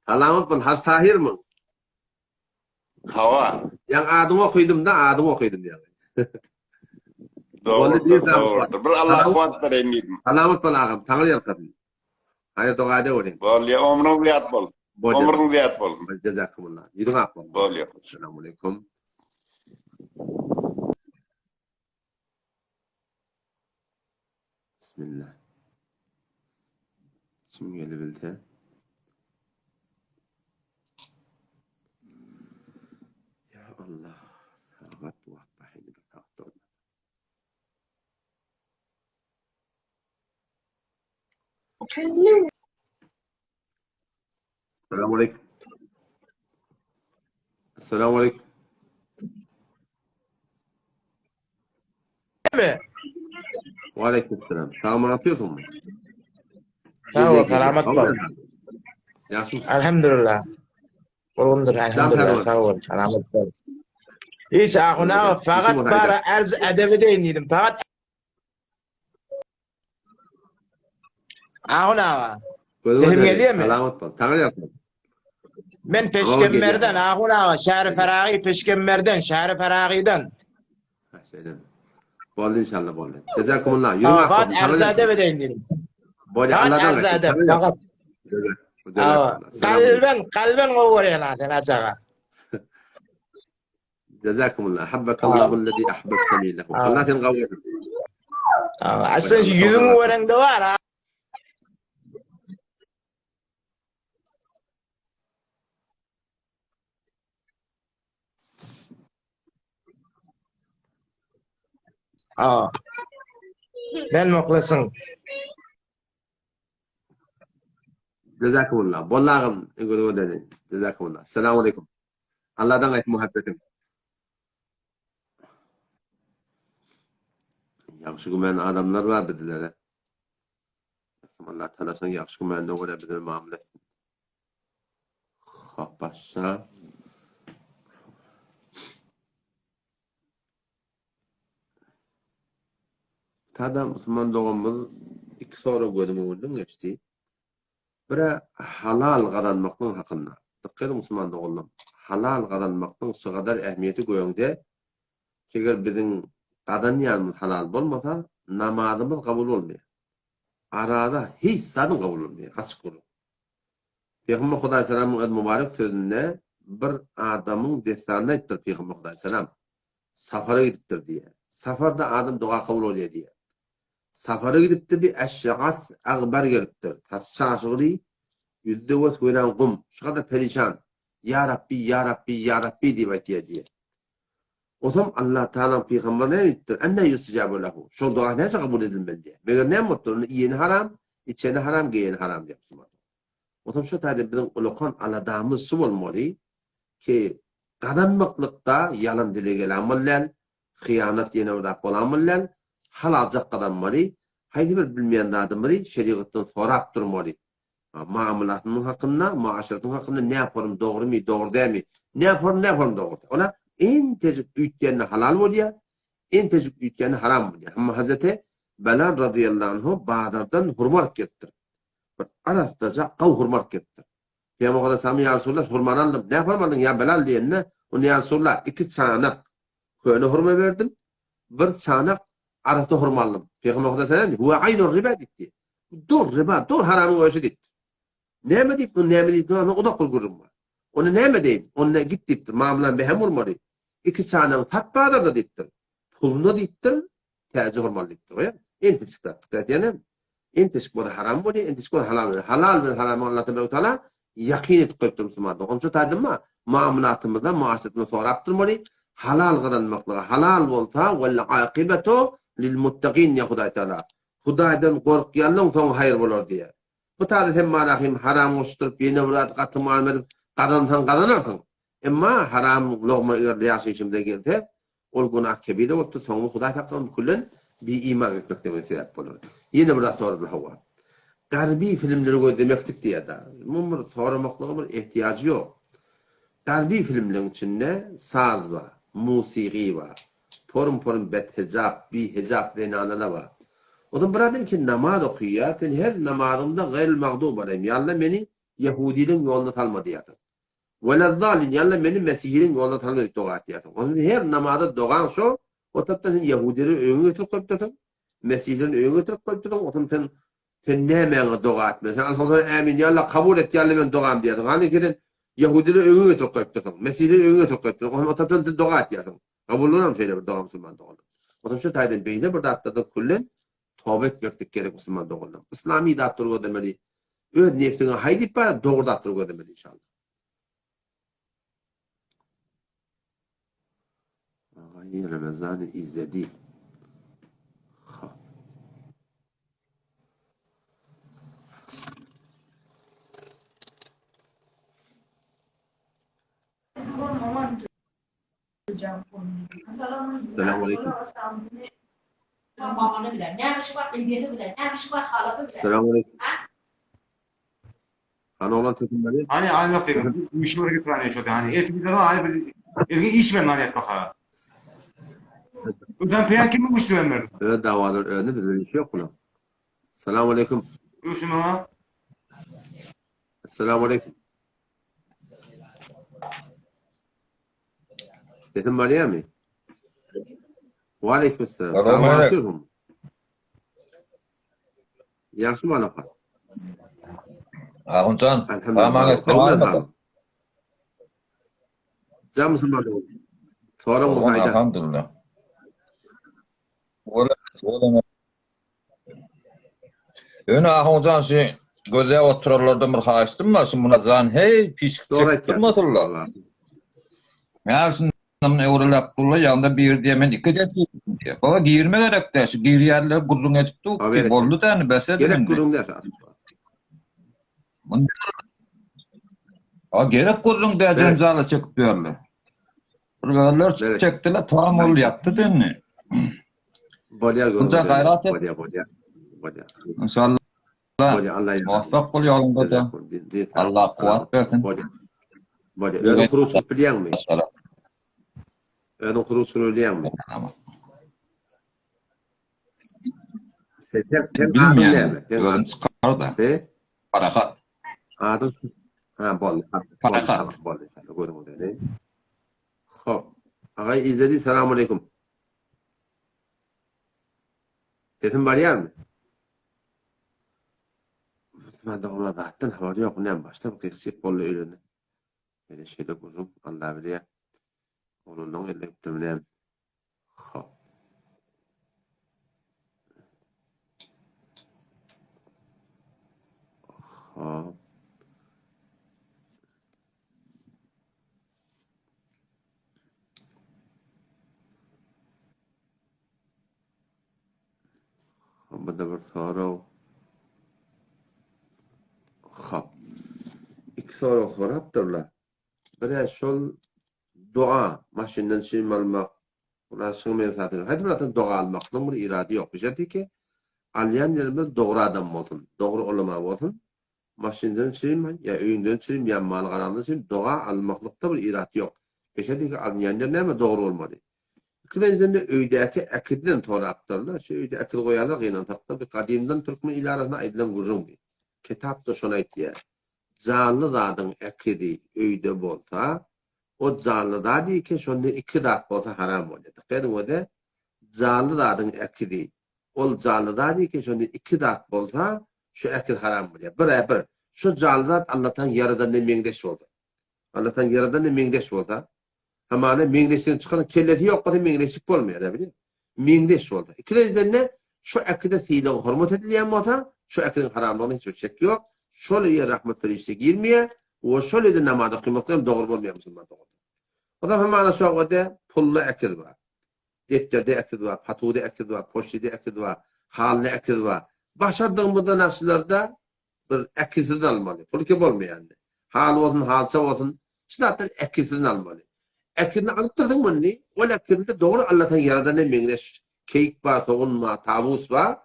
Salamat bol Hajy Tahyrmy? Hawa. Ýaňy adyňy okydym-da, adyňy okydym ýaňy. Dogrudyr, dogrudyr. Bir Allah kuwat beren diýdim. Salamat bol agam, Taňry ýalkasyn. Haýyr doga edeweriň. Bolýa, ömrüň zyýat bolsun. Ömrüň zyýat bolsun. Jezakumullah. Ýüzüň ak bolsun. Bolýa. Essalamu aleýkum. Bismillah. Kim gelebilse. Ya Allah. Sagat wagt bahini bir sagat dolmady. Assalamu alaikum. Assalamu alaikum. Mi? Wa alaikum selam. Salam atıyorsun mu? Sag bol, salamat bol. Ýagşy. Elhamdülillah. Bolgundyr, elhamdülillah. Sag bol, salamat bol. Hiç ahun aga fakat bara arz edep edeýin diýdim. Fakat Ahun aga. Sesim gelýärmi? Salamat bol. Taňry ýalkasyn. Men Peşgemberden, Ahun aga, Şähri Feragy Peşgemberden, Şähri Feragydan. Ha, şeýle. Boldy inşallah boldy. Jazakumullah. Ýürek ak Fakat bolsun. Talaň arz edep edeýin diýdim. Boldy Fakat Allahdan arz gaýtyn. edep, Talaň fakat. Jazak. Awa. Jazakumullah. Salam aleýkum. Kalben, kalben gowy görýän ha sen ajaga. Jazakumullah. Ahabbakallahu allazi ahbabtani lahu. Allah seni gawur etsin. Awa. Aslynda şu ýüzüňi göreňde bar ha. Aa. Men muhlysyň. Jazakumullah. Bollagym göz gödeni. Jazakumullah. Assalamu alaykum. Allahdan gaýt muhabbetim. Ýagşy güman adamlar bar bizlere. Allah talasyn ýagşy gümanyna görä bizlere muamele etsin. Hop başla. Tada musulman doganymyz iki sorag gözüň öňünden geçdi. Bire halal gazanmaklyň hakynda. Dykgat ediň musulman doganlarym. Halal gazanmaklyň şygadar ähmiýeti göňde. Eger biziň gazanýanymyz halal bolmasa, namazymyz kabul bolmaýar. Arada hiç zadyň kabul bolmaýar. Açyk gürrüň. Pygamber Hudaýsalamyň öz mübarek sözünde bir adamyň dessanyny aýdypdyr Pygamber Hudaýsalam safara gidipdir diýýär. Safarda adam doga kabul bolýar diýýär. Safara gidipdir bir Eşşagas Agbar gelipdir. Saçy çaşygly, ýüzde wes-welan gum, şu kadar perişan. Ýa Rabbi, ýa Rabbi, ýa Rabbi diýip aýtýar diýýär. Osam Allah Tagalaň pygamberi näme diýipdir? Enne ýustijabu lehu. Şol doga näçe kabul edilmeli diýýär. Meger näme bolupdyr? Onda iýeni haram, içeni haram, geýeni haram diýýär musulman. Osam şu taýda biziň ulakan aladamyz şu bolmaly ki, gazanmaklykda ýalan dile gelämmaly däl, hyýanat ýene bir zat bolammaly däl, halaljak gazanmaly, haýsy bir bilmeýän zadymyzy şerigatdan sorap durmaly. Muamalatynyň hakynda, muaşeratynyň hakynda nä form dogrymy, dogry dälmi? Nä form, nä form dogry. Ola entejik üýtgände halal bolýar, entejik üýtgände haram bolýar. Emma Hazreti Belal razyýallahu anhu bazardan hurma alyp gelipdir. Bir arassaja gawy hurma alyp gelipdir. Pygamber Aleyhisselam ýa Resulallah şu hurmany aldym. Nä hurma aldyň ýa Belal diýende, onda ýa Resulallah iki çanak köne hurma berdim, bir çanak arassa hurma aldym. Pygamber Aleyhisselam huwe aýnur riba diýipdi. Dur riba, dur haramyň öşi diýipdir. Näme diýip, bu näme diýip, onda uzak bir gürrüň bar. Onda näme diýin? Onda git diýipdir. Mamlam behem urmaly. Iki çanagy sat bazarda diýipdir. Puluna diýipdir, täze hurmaly diýipdir. Goýa. Entejik zat. Dikkat edýänem. Entejik bolsa haram bolýar, entejik bolsa halal bolýar. Halal bilen haramy Allah tebarek taala ýakyn edip goýupdyr musulmanlara. Onuň üçin taýdymma muamalatymyzda, muaşeratymyzda sorap durmaly. Halal gazanmaklyga halal bolsa, wal akibatu lil muttaqin diýýär Hudaý Taala. Hudaýdan gorkýanlaň soňy haýyr bolar diýýär. Bu taýda sen malahym haram goşduryp ýene bir zat gaty malym edip gazansaň gazanarsyň. Emma haram logma eger ýaşaýşymyza gelse, ol günah kebire bolupdyr, soňy Hudaý saklasyn küllen bi-iman gitmeklige sebäp bolar. Ýene bir zat soradylar hawa. Garby filmleri gözlemeklik diýýär-da. Muň bir soramaklyga bir ehtiýajy ýok. Garby filmleň içinde saz bar, musygy bar, porum-porum bethijap, bihijap zenanalar bar. Onsoň bir adam ki namaz okaýar, sen her namazyňda gaýril magdub aleýhim, ýa Alla meni ýehudileň ýoluna salma diýýärsiň. Welezzalin, ýa Alla meni mesihiliň ýoluna salma diýip doga etýärsiň. Onsoň her namazda dogaň şo, o tarapdan sen ýehudileri öňe getirip goýupdyrsyň, mesihileriň öňe getirip goýupdyrsyň, onsoň sen sen nämäňe doga etmeli? Sen Allahu Ämin, ýa Alla kabul et, ýa Alla meniň dogamy diýýärsiň. Hany sen ýehudileri öňe getirip goýupdyrsyň, mesihleri öňe getirip goýupdyrsyň, onsoň o tarapdan sen doga etýärsiň. Kabul bolarmy şeýle bir doga musulman doganlar? Onsoň şu taýdan beýle bir zatlardan küllen toba etmeklik gerek musulman doganlar. Yslamy zatlary gözlemeli. Öz nebsiňe haý diýip bar, dogry zatlary gözlemeli inşallah. Agaý Ramazany Izzedi. Ha. Salam aleýkum. Salam aleýkum. Hany oglan sesim gelýär? Hani hani yok dedim. Müşmür getir hani şöyle hani. Et bir de hani bir erge iş ben hani etmek ha. Öden peyan kimi güçlü ben Öz davalar özüne bizde iş yok bulan. Salam aleýkum. Gülsüm ha. Salam aleýkum. Sesim barýarmy? Waleýkim Salam Salam aleyküm. aleyküm. Ýagşy malaka. Ahunjan, Elhamdülillah. samaň etdi Gowmy barmy? halyň? Jam musulman dogan. Soraň Oğlum, bolsa aýda. elhamdülillah. Ola, ola. Ýöne Ahunjan şu gözläp oturanlardan bir haýyştym bar, şu munazan hey pişik Dogry çekip aýtýarsyň. durmasynlar. Näme şundan öwrüläp durlar, ýagynda biri diýe men iki diýip diýe. Baba girme gerek dä, şu girýärler gürrüň edip dur, Haber boldy da indi bes edin Gerek indi. gürrüň däl saat. A gerek gürrüň dä Bes. jenjala çekip ýörler. Bir bölür Bes. çekdiler, tam ol ýatdy dendi. Bolýar gürrüň. Bunca gaýrat et. Bolýar, bolýar. Bolýar. İnşallah Bolýar, Allah ýardam. muvaffak bol ýoluňda da. Allah kuwwat bersin. Bolýar. Bolýar. Özüň huruç çykyp bilýäňmi? Özüň huruç çykyp bilýäňmi? Sen sen sen adyň Bilmeýän. näme? Sen Özüm çykar da. He? Parahat. Adyň Ha, boldy. Boldy, Parahat. tamam, boldy. inşallah. Gözüň öňünde. Hop. Agay İzzedi, selamun aleyküm. Sesim barýarmy? Musulman doganlar zatdan habary ýok. Näme başda bu gyk-jyk boldy öýlerinde. Ýene şeýle gürrüň, Allah bilýär. Oglanlaryň eline gitdirmi näme? Hop. Hop. Bu da bir sorag. Hop. Iki sorag sorapdyrlar. Biri şol dua, maşyndan çilim almak, bular şuň men satyn. Haýsy bir zatdan doga almaklygyň bir irady ýok. Bir şerti ki, alýan ýerimiz dogry adam bolsun, dogry ulama bolsun. Maşyndan çilim, ýa öýüňden çilim, ýa mal-garaňdan çilim doga almaklykda bir irat ýok. Beşer-diki alynýan ýer näme dogry bolmaly. Ikilenjiden-de öýdäki äkidden sorapdyrlar. Şu öýde äkid goýarlar gynansakda bir gadymdan türkmen il arasynda aýdylan gürrüň bi. Kitapda şony aýtýar. Janly zadyň äkidi öýde bolsa, o janly zat eke şonda iki zat bolsa haram bolýar. Dykgat ediň öde janly zadyň äkidi Ol janly zat eken, şonda iki zat bolsa, şu äkil haram bolýar. Bir-ä bir, şu janly zat Allataň ýaradanyna meňzeş bolsa. Allataň ýaradanyna meňzeş bolsa, hamana meňzeşden çykan kellesi ýok bolsa meňzeşlik bolmaýar, näbilýän. Meňzeş bolsa. Ikilenjiden-de şu äkide sylag-hormat edilýän bolsa, şu äkiliň haramlygyna hiç bir şek ýok. Şol öýe rahmet perişde girmeýär we şol öýde namaz okamak hem dogry bolmaýar musulman dogan. O zaman hamana şo wagtda pully äkil bar. Depderde äkiz bar, patuwda äkiz bar, poçtada äkiz bar, halyda äkiz bar. Başardygymyzda nagşylarda bir äkizsiz almaly. Pul ki bolmaýar indi. Haly bolsun, halyça bolsun, şu zatlar äkizsiz almaly. Äkizini alypdyrsyň muny, ol äkizinde dogry Allataň ýaradanyna meňzeş keýik bar, sogun bar, tawus bar.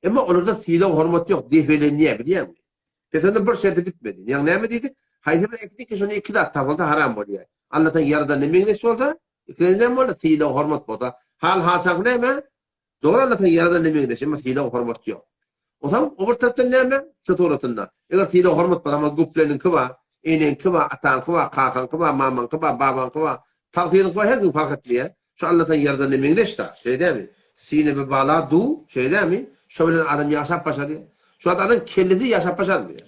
Emma olarda sylag-hormat ýok, depelenýär, bilýäňmi? Pes onda bir şerti bitmedi. Ýagny näme diýdik? Haýsy bir äkizde ki şonda iki zat tapylsa haram bolýar. Allataň ýaradanyna meňzeş bolsa, Ikinji näme boldy? Sylag hormat bolsa. Hal haçanky näme? Dogry Allataň ýaradan meňzeş, emma sylag hormat ýok. Onsoň o bir tarapdan näme? Şu suratynda. Eger sylag hormat bolsa, amma güpleniňki bar, eneňki bar, ataňky bar, kakaňky bar, mamaňky bar, babaňky bar, tagsyryňky bar, her kim parh etmeýär. Şu Allataň ýaradanyna meňzeş-da, şeýle dälmi? Sine bi bala du, şeýle dälmi? Şo bilen adam ýaşap başarýar. Şu wagt adam kellesiz ýaşap başarmaýar.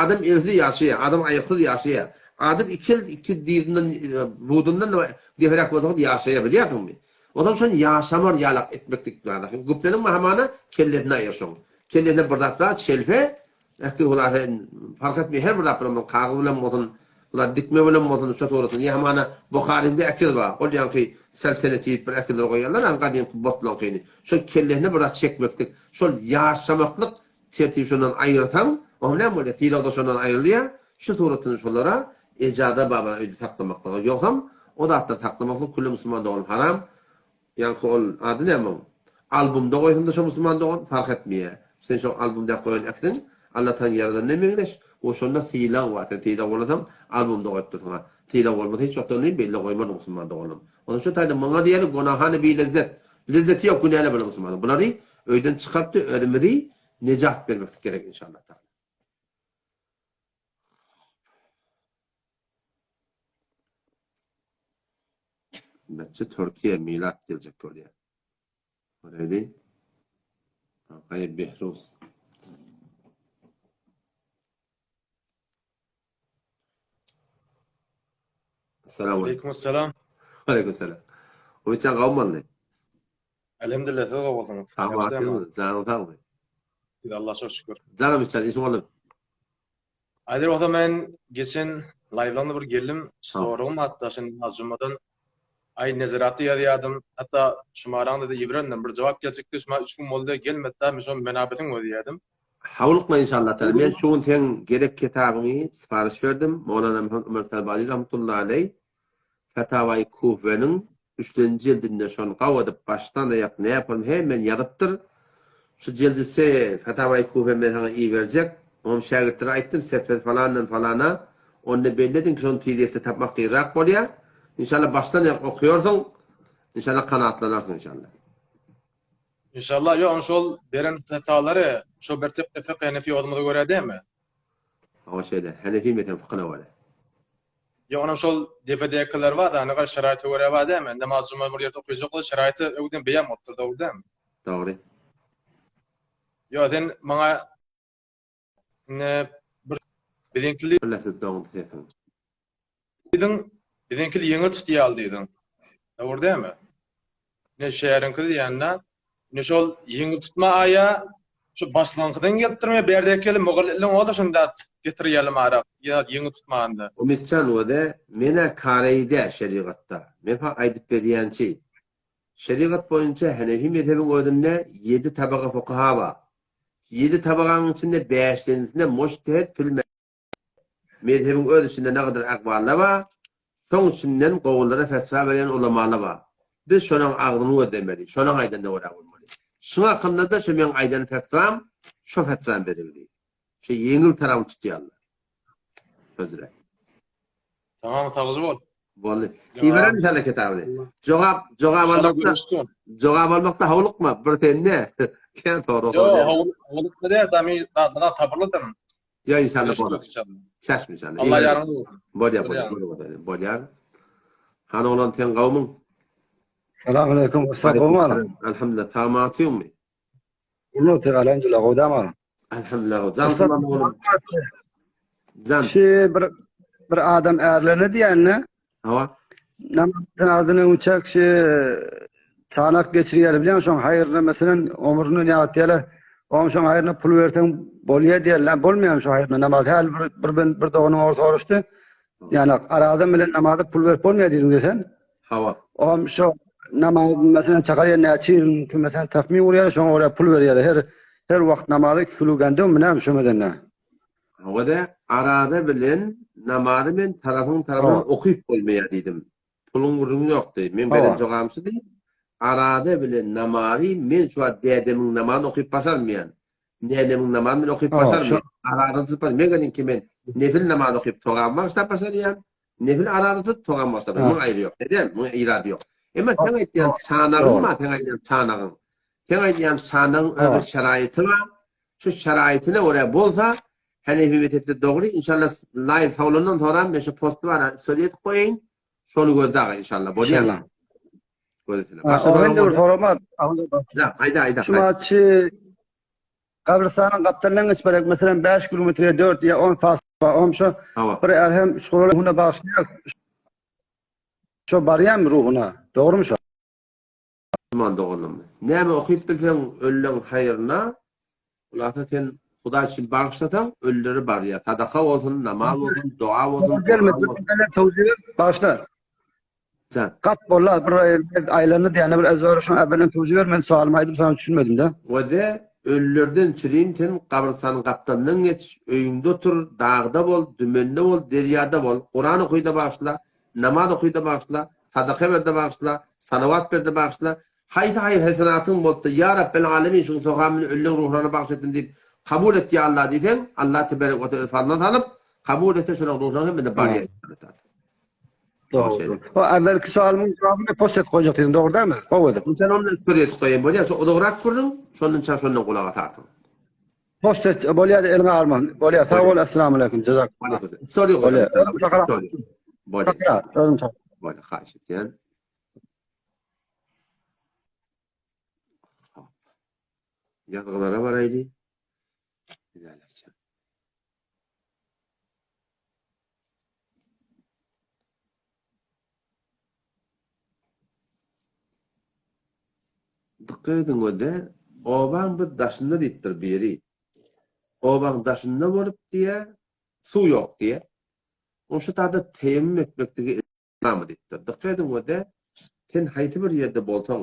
Adam elsiz ýaşaýar, adam aýaksyz ýaşaýar. Adam iki el, iki dyzyndan, budundan deperäk bolsa ýaşaýar, bilýärsiňmi? Onsoň şony ýaşamar ýalak etmeklik bar. Güpleniň hamana kellesini aýyr şoň. Kellesinde bir zat bar, çelpe, ähli hulasa fark etmeýär, her bir zat bilen bolsun, kagyz bilen bolsun, bular dikme bilen bolsun, şo suratyny ýa hamana Buharynda äkiz bar, ol ýaňky seltene diýip bir äkizler goýýarlar, hany gadymky botlaňkyny. Şol kellesine bir zat çekmeklik, şol ýaşamaklyk Tertibi şondan aýyrsaň, oňa näme bolýar? Sylag-da şondan aýrylýar. Şu suratyny şolara ejaza babana öýde saklamaklyga. Ýogsam, o zatlary saklamaklyk külli musulman dogan haram. Ýaňky ol ady näme oň? Albumda goýsaň-da şo musulman dogan, fark etmeýär. Sen şo albumda goýan äkisiň Allataň ýaradanyna meňzeş. O şonda sylag bar. Sen sylag bolasaň, albumda goýup dursuň-a. Sylag bolmasa hiç wagtda ony belli goýmardyň musulman doganym. Onsoň şu taýda muňa diýeli gonahany bi lezzet. Lezzeti ýok günäli bolan musulmanyň. Bulary öýden çykarypdy özümizi nejat bermeklik gerek inşallah taala. Hümmetçi Türkiýe Milat geljek bolýar. Göreli. Agaý Behruz. Assalamu alaykum. Aleyküm Aleyküm selam. Umytjan gawmanly. Elhamdülillah siz gowusyňyz. Sag bol, janyň sagmy? Siz Allah çok şükür. Jan Umytjan işiň boldy. Aýdyr bolsa men geçen laýwlaňda bir geldim, soragym hatda şo namaz jumadan aý nezeratda ýazýadym, hatda şumaraňda-da ibrendim, bir jogap geljekdi, şuma üç gün boldy gelmedi-da, men şo menabetiň özi diýýädim. Howlukma inşallah taala. Men şu gün seň gerek kitabyňy syparyş berdim. Mowlana Muhammet Ömer Salbani rahmetullahi aleý Fetawai Kufeniň Üçlenji jildinde şony gaw edip başdan aýak näpolm hemmeni ýazypdyr. Şu jildi se Fatawaýy Kufe men saňa iberjek. Oňam şägirtlere aýtdym sefes falandan falana. Onda belli ediň ki şony pdf-de tapmak gyrrak bolýar. Inşallah başdan aýak okaýarsyň. Inşallah kanaatlanarsyň inşallah. Inşallah ýok ony şol beren fetalary şo bir tip fykh henefi ýolumyza görä dämi? Hawa şeýle. Henefi mezhebi fykyna görä. Ýok onam şol depedäkiler bar da anagar şeraýta görä bar dämi? Namaz juma bir ýerde okyjak bolsa şeraýta öwden beýan bolupdyr dogry dämi? Dogry. Ýok sen maňa indi bir biziňkili Birleşdi doňdy sesiň. Diýdiň, biziňkili ýeňil tutýaly diýdiň. Dogry dämi? Ine şäheriňki diýende, ine şol ýeňil tutma aýa şu başlygyňkydan gelipdirmi, bärdäki mugallymyň o-da şunda getirýärler marak, ýa ýeňil tutmanda. Umytjan wede menä kareý dä şerigatda. Men saňa aýdyp berýänçi. Şerigat boýunça Henefi mezhebiň özünde ýedi tabaga fukaha bar. Ýedi tabagaň içinde bäşdenisinde mujtehid fil Mezhebiň öz içinde nägadar akwallar bar, şoň içinden gowulara fetwa berýän ulamalar bar. Biz şolaň agzyny gözlemeli, şolaň aýdanyna görä bolmaly. Şuň hakynda-da şu meň aýdan fetwam, şo fetwam berildi. Şu ýeňil tarapyny tutýarlar. Sözüre. Tamam sagja bol. Boldy. Ibererin inşallah kitabyny. Jogap, jogap almakda, jogap almakda howlukma, bir sende. Kän sorag Ýok, howlukma däl, da men da sabyrlydym. Ýa inşallah bolar. Çäşme inşallah. Allah ýaryňyz bolsun. Bolýar, bolýar, bolýar. Hany oglan sen gowmyň? Salam aleyküm. Usta gowmy? Elhamdülillah. Sagmy atyňmy? Gurnak elhamdülillah gowdam. Elhamdülillah. Jan salam oglum. Jan. Şu bir bir adam ärlerine diýende. Hawa. Namazdan adyny uçak şu çanak geçirýär bilýän şoň haýryna meselen ömrüni ýa diýeli oň şoň haýryna pul berseň bolýar diýerler bolmaýar şo haýryna namaz häl bir bir ben bir doganyň ogly soraşdy ýani arazam bilen namaza pul berip bolmaýar diýdiň desen hawa oň şo namaz meselen çakarýar näçe ýyl meselen takmyn urýar şoňa görä pul berýär her her wagt namaza 2 kilo gandym näme şo medende Hawa-da, araza bilen namazy men tarapyň tarapyndan okyp bolmaýar diýdim. Puluň gürrüňi ýokdy. Meň beren jogabym şudy, Araza bilen namazy men şu wagt dädemiň namazyny okyp başarmaýan. Nenemiň namazyny men okyp başarmaýan. Araza tutup Megeriňki men nefil namazy okyp togabymy bagyşlap başarýan. Nefil araza tut togabymy bagyşlap. Muň aýry ýok. Neden? Muň irady ýok. Emma seň aýtýan çanagyň bar, seň aýdýan çanagyň. Seň aýdýan çanagyň öz bir şeraýyty bar. Şu şeraýytyna görä bolsa Henefi mezhepde dogry inşallah live sawlandan soram men şu posty bar söz edip goýaýyn şony gözle aga inşallah bolýar. İnşallah. Gözle. Başga O ben de bir sorama. Ja, aýda aýda. Şu maçy gabrystanyň gapdalyndan geçmerek meselem 5 kilometre 4 ýa 10 fasla omşa bir erhem şolara ruhuna bagyşlaýar. Şo barýarmy ruhuna? Dogrymy şo? Musulman doganlarym. Näme okyp bilseň ölüleň haýryna, hulasa sen Hudaý üçin bagyşlasaň ölülere barýar. Sadaka bolsun, namaz bolsun, doga bolsun, Gelme, bagyşla. Jan. Gat bolla bir aýlandy diýende bir ezber şoň äbelen towzi ber men sowalymy aýdyp sana düşünmedim de. Wede ölülerden çirim sen gabrystanyň gapdalyndan geç, öýüňde otur, dagda bol, dümende bol, derýada bol, Kuran okyda bagyşla, Namaz oky-da bagyşla, sadaka ber-de bagyşla, salawat ber-de bagyşla, haýsy haýyr-hesenatyň bolsa, Ýa Rabbel Alemin şuň sogabyny ölüleň ruhlaryna bagyş etdim diýip, kabul et ýa Allah diýseň, Allah teberek we teala fazlyna salyp, kabul etse şolaň ruhlaryna hem-de barýar inşallah taala. Dogry. O äwelki sowalymyň jogabyny post edip goýjak diýdiň, dogry dälmi? Gowy edip. Sen ondan story edip goýaýyn bolýar, şo uzagrak gürrüň, şondan çak şondan gulak asarsyň. Post et, bolýar eliňe alman. Bolýar, sag bol, assalamu alaykum. Jazak. Sorry, Bolýar. Bolýar. Özüm çakyr. Bolýar, haýyş etýän. Ýazgylara baraýly. Dykgat ediň o-da, obaň bir daşynda diýipdir biri. Obaň daşynda bolup diýýär, suw ýok diýýär. Oň şu taýda teýemmüm etmekligi barmy diýipdir. Dykgat ediň o-da, sen haýsy bir ýerde bolsaň,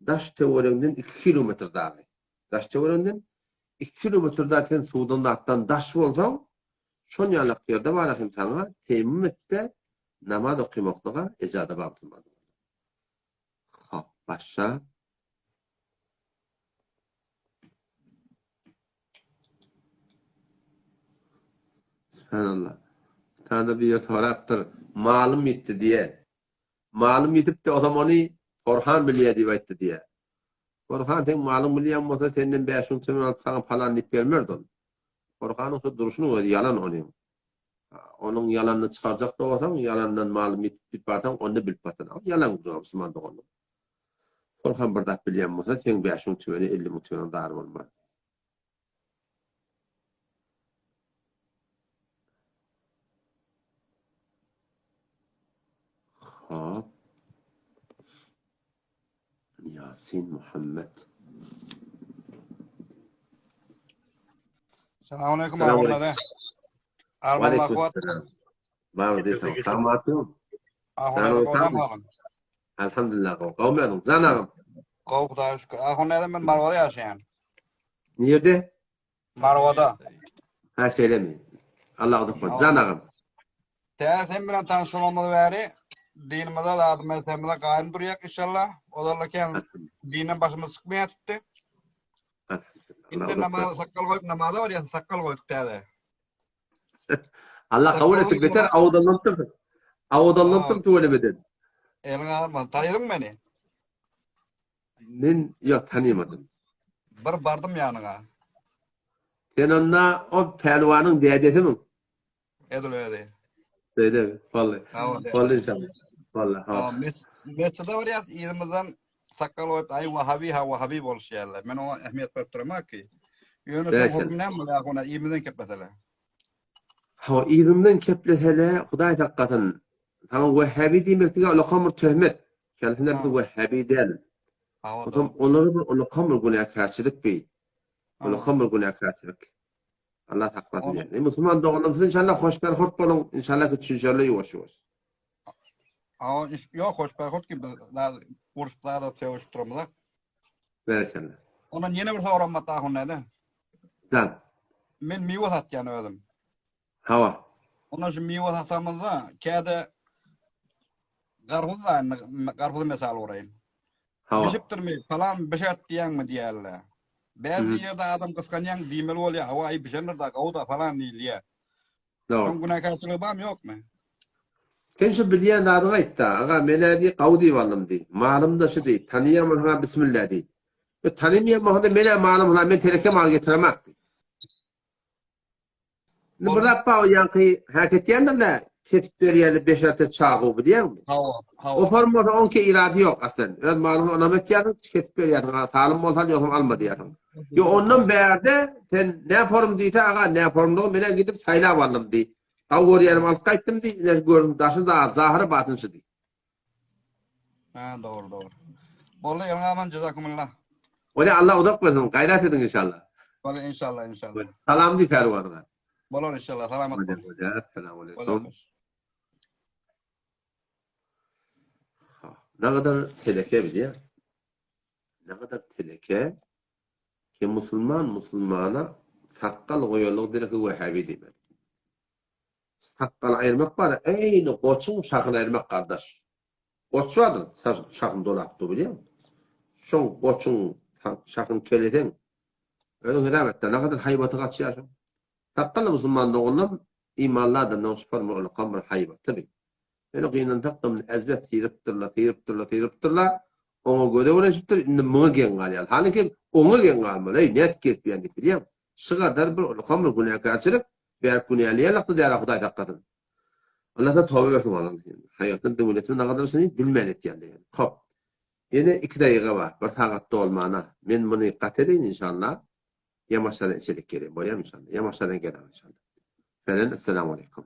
daş-töweregiňden iki kilometr dagy, daş-töweregiňden iki kilometr dagy sen suwdan zatdan daş bolsaň, şon ýalak ýerde bara hem saňa teýemmüm et-de, namaz okymaklyga ejaza bar musulman doganlar. Hop, başga. Subhanallah. Bir tane bir ýer sorapdyr. Malym ýitdi diýe. Malym ýitipdi, o zaman ony Orhan bilýär diýip aýtdy diýe. Orhan sen malyň bilýän bolsa senden 5000 tümen alyp saňa palan diýip bermerdi ol. Orhanyň şu durşunyň özi ýalan onuň. Onuň ýalanyny çykarjak bolsaň, ýalandan malym ýitip diýip barsaň, onda bilip batyr. Ýalan gürrüň musulman doganlar. Orhan bir zat bilýän bolsa, seň 5000 tümeni 50 müň tümeniň zary bolmaz. Hop. Ýasin Muhammet. Salam aleyküm ahunlara. Aleyküm selam. Bar diýseň, salamatmy? Ahunlara Alhamdulillah, gowy özüň, jan agam. Gowy, Hudaýa şükür. Ahunlara men Marwada ýaşaýan. Nirde? Marwada. Ha şeýlemi? Allah uzak bolsun. Jan agam. Tä sen bilen tanyş bolanymyz bäri dinimize, zady mezhebimize gaýym durýak inşallah. Ozal kän dinden başymyz çykmaýar tutdy. Indi namaz sakgal goýup namaza barýas, sakgal goýduk täze. Allah kabul etsin. Beter awadanlanypdyr. Awadanlanypdyr tüwelemeden. Eliňe alma. Tanydyň meni? Men ýok tanymadym. Bir bardym ýanyňa. Sen onda o pälwanyň dädesimiň? Edil özi. Şeýlemi? Boldy. Boldy inşallah. Boldy. Ha. Mesjide barýas, yzymyzdan sakgal goýup, aý wahabi ha wahabi boluşýarlar. Men oňa ähmiýet berip duramok ki. Ýöne şoň hökümi näme bolýar, ona yzymyzdan keplesele. Hawa, yzymdan keplesele, Hudaý saklasyn. Saňa wehhabi diýmeklige ulakam bir töhmet. Şälisinde biz wehhabi däl. Otam olara bir ulakam bir günäkärçilik bi. Ulakam bir günäkärçilik. Allah saklasyn diýen. Musulman doganlarym siz inşallah hoşberhurt boluň. Inşallah ki düşünşerler ýuwaş ýuwaş. Hawa, ýok hoşberhurt ki biz uruşyp zada sögüşip duramyzak. Berekella. Ondan ýene bir soragym bar Ahun däde. Jan. Men miwe satýan özüm. Hawa. Ondan şu miwe satamyzda käde garpyz da indi garpyzy mesal uraýyn. Hawa. Bişipdirmi, palan bişert diýýäňmi diýýärler. Bäzi ýerde adam gysganýaň diýmeli bolýar, hawa aý bişendir da gowy da falan diýilýär. Dogry. Şoň günäkärçiligi barmy ýokmy? Sen şu bilýän zadyňy aýtda, aga men-ä diý gawy diýip aldym diý. Malym-da şu diý. Tanyýan bolsaň-a bismillä diý. Ýok tanymaýan bolsaň-da men-ä malym hula men teleke mal getiremok diý. Indi bir zat bar o ýaňky häk etýändirler, kesip berýärler beş-alty çaguw bilýäňmi? Hawa, hawa. O form bolsa oňki irady ýok aslen. Öz malyňy onam etýärsiň, kesip berýärsiň. Ha, salym bolsa al, ýogsam alma diýýärsiň. Ýok, ondan bärde sen nä form diýse, aga nä formlygy menä gidip saýlap aldym diý. Gawy görýänim alyp gaýtdym diý, ine gördüm daşy da zahyry batyn şu diý. Ha, dogry, dogry. Boldy, eliňe aman, jezakumullah. Bolýa, Allah uzak bersin, gaýrat ediň inşallah. Bolýa, inşallah, inşallah. Salam diý Pärwanyňa. Bolar inşallah, salamat bol. Bolýa, assalamu aleýkum. Ne kadar teleke bilýär. Ne kadar teleke ki musulman musulmana sakgal goýanlygy derek wehhabi diýmeli. Sakgaly aýyrmak bar, eýni goçuň şahyny aýyrmak gardaş. Goç bardyr, şahyny dolap dur bilýäňmi? Şoň goçuň şahyny keleseň, özüň hesap et-de, nähadar haýbaty gaçýar şoň. Sakgally musulman doganlam imanly adamlaryň şu forma ulakam bir haýbaty bi. Ýöne gynansak-da muny ezber syrypdyrlar, syrypdyrlar, syrypdyrlar. Oňa göze öwrenişipdir, indi muňa geň galýar. Halynki oňa geň galmaly, eý, nädip gezip ýörün diýip bilýäňmi? Şygadar bir ulakam bir günäkärçilik, Berk günäli ýalakdy däl Hudaý saklasyn. Allah da toba bersin olam. Haýatdan döwletini nagadyr şuny bilmän etýän diýen. Hop. Ýene iki dagyga bar, bir sagat dolmana. Men muny gat edeýin inşallah. Ýamaşadan içerik geleýin, bolýarmy inşallah? Ýamaşadan geleň inşallah. Felen, Esselamu aleýkum.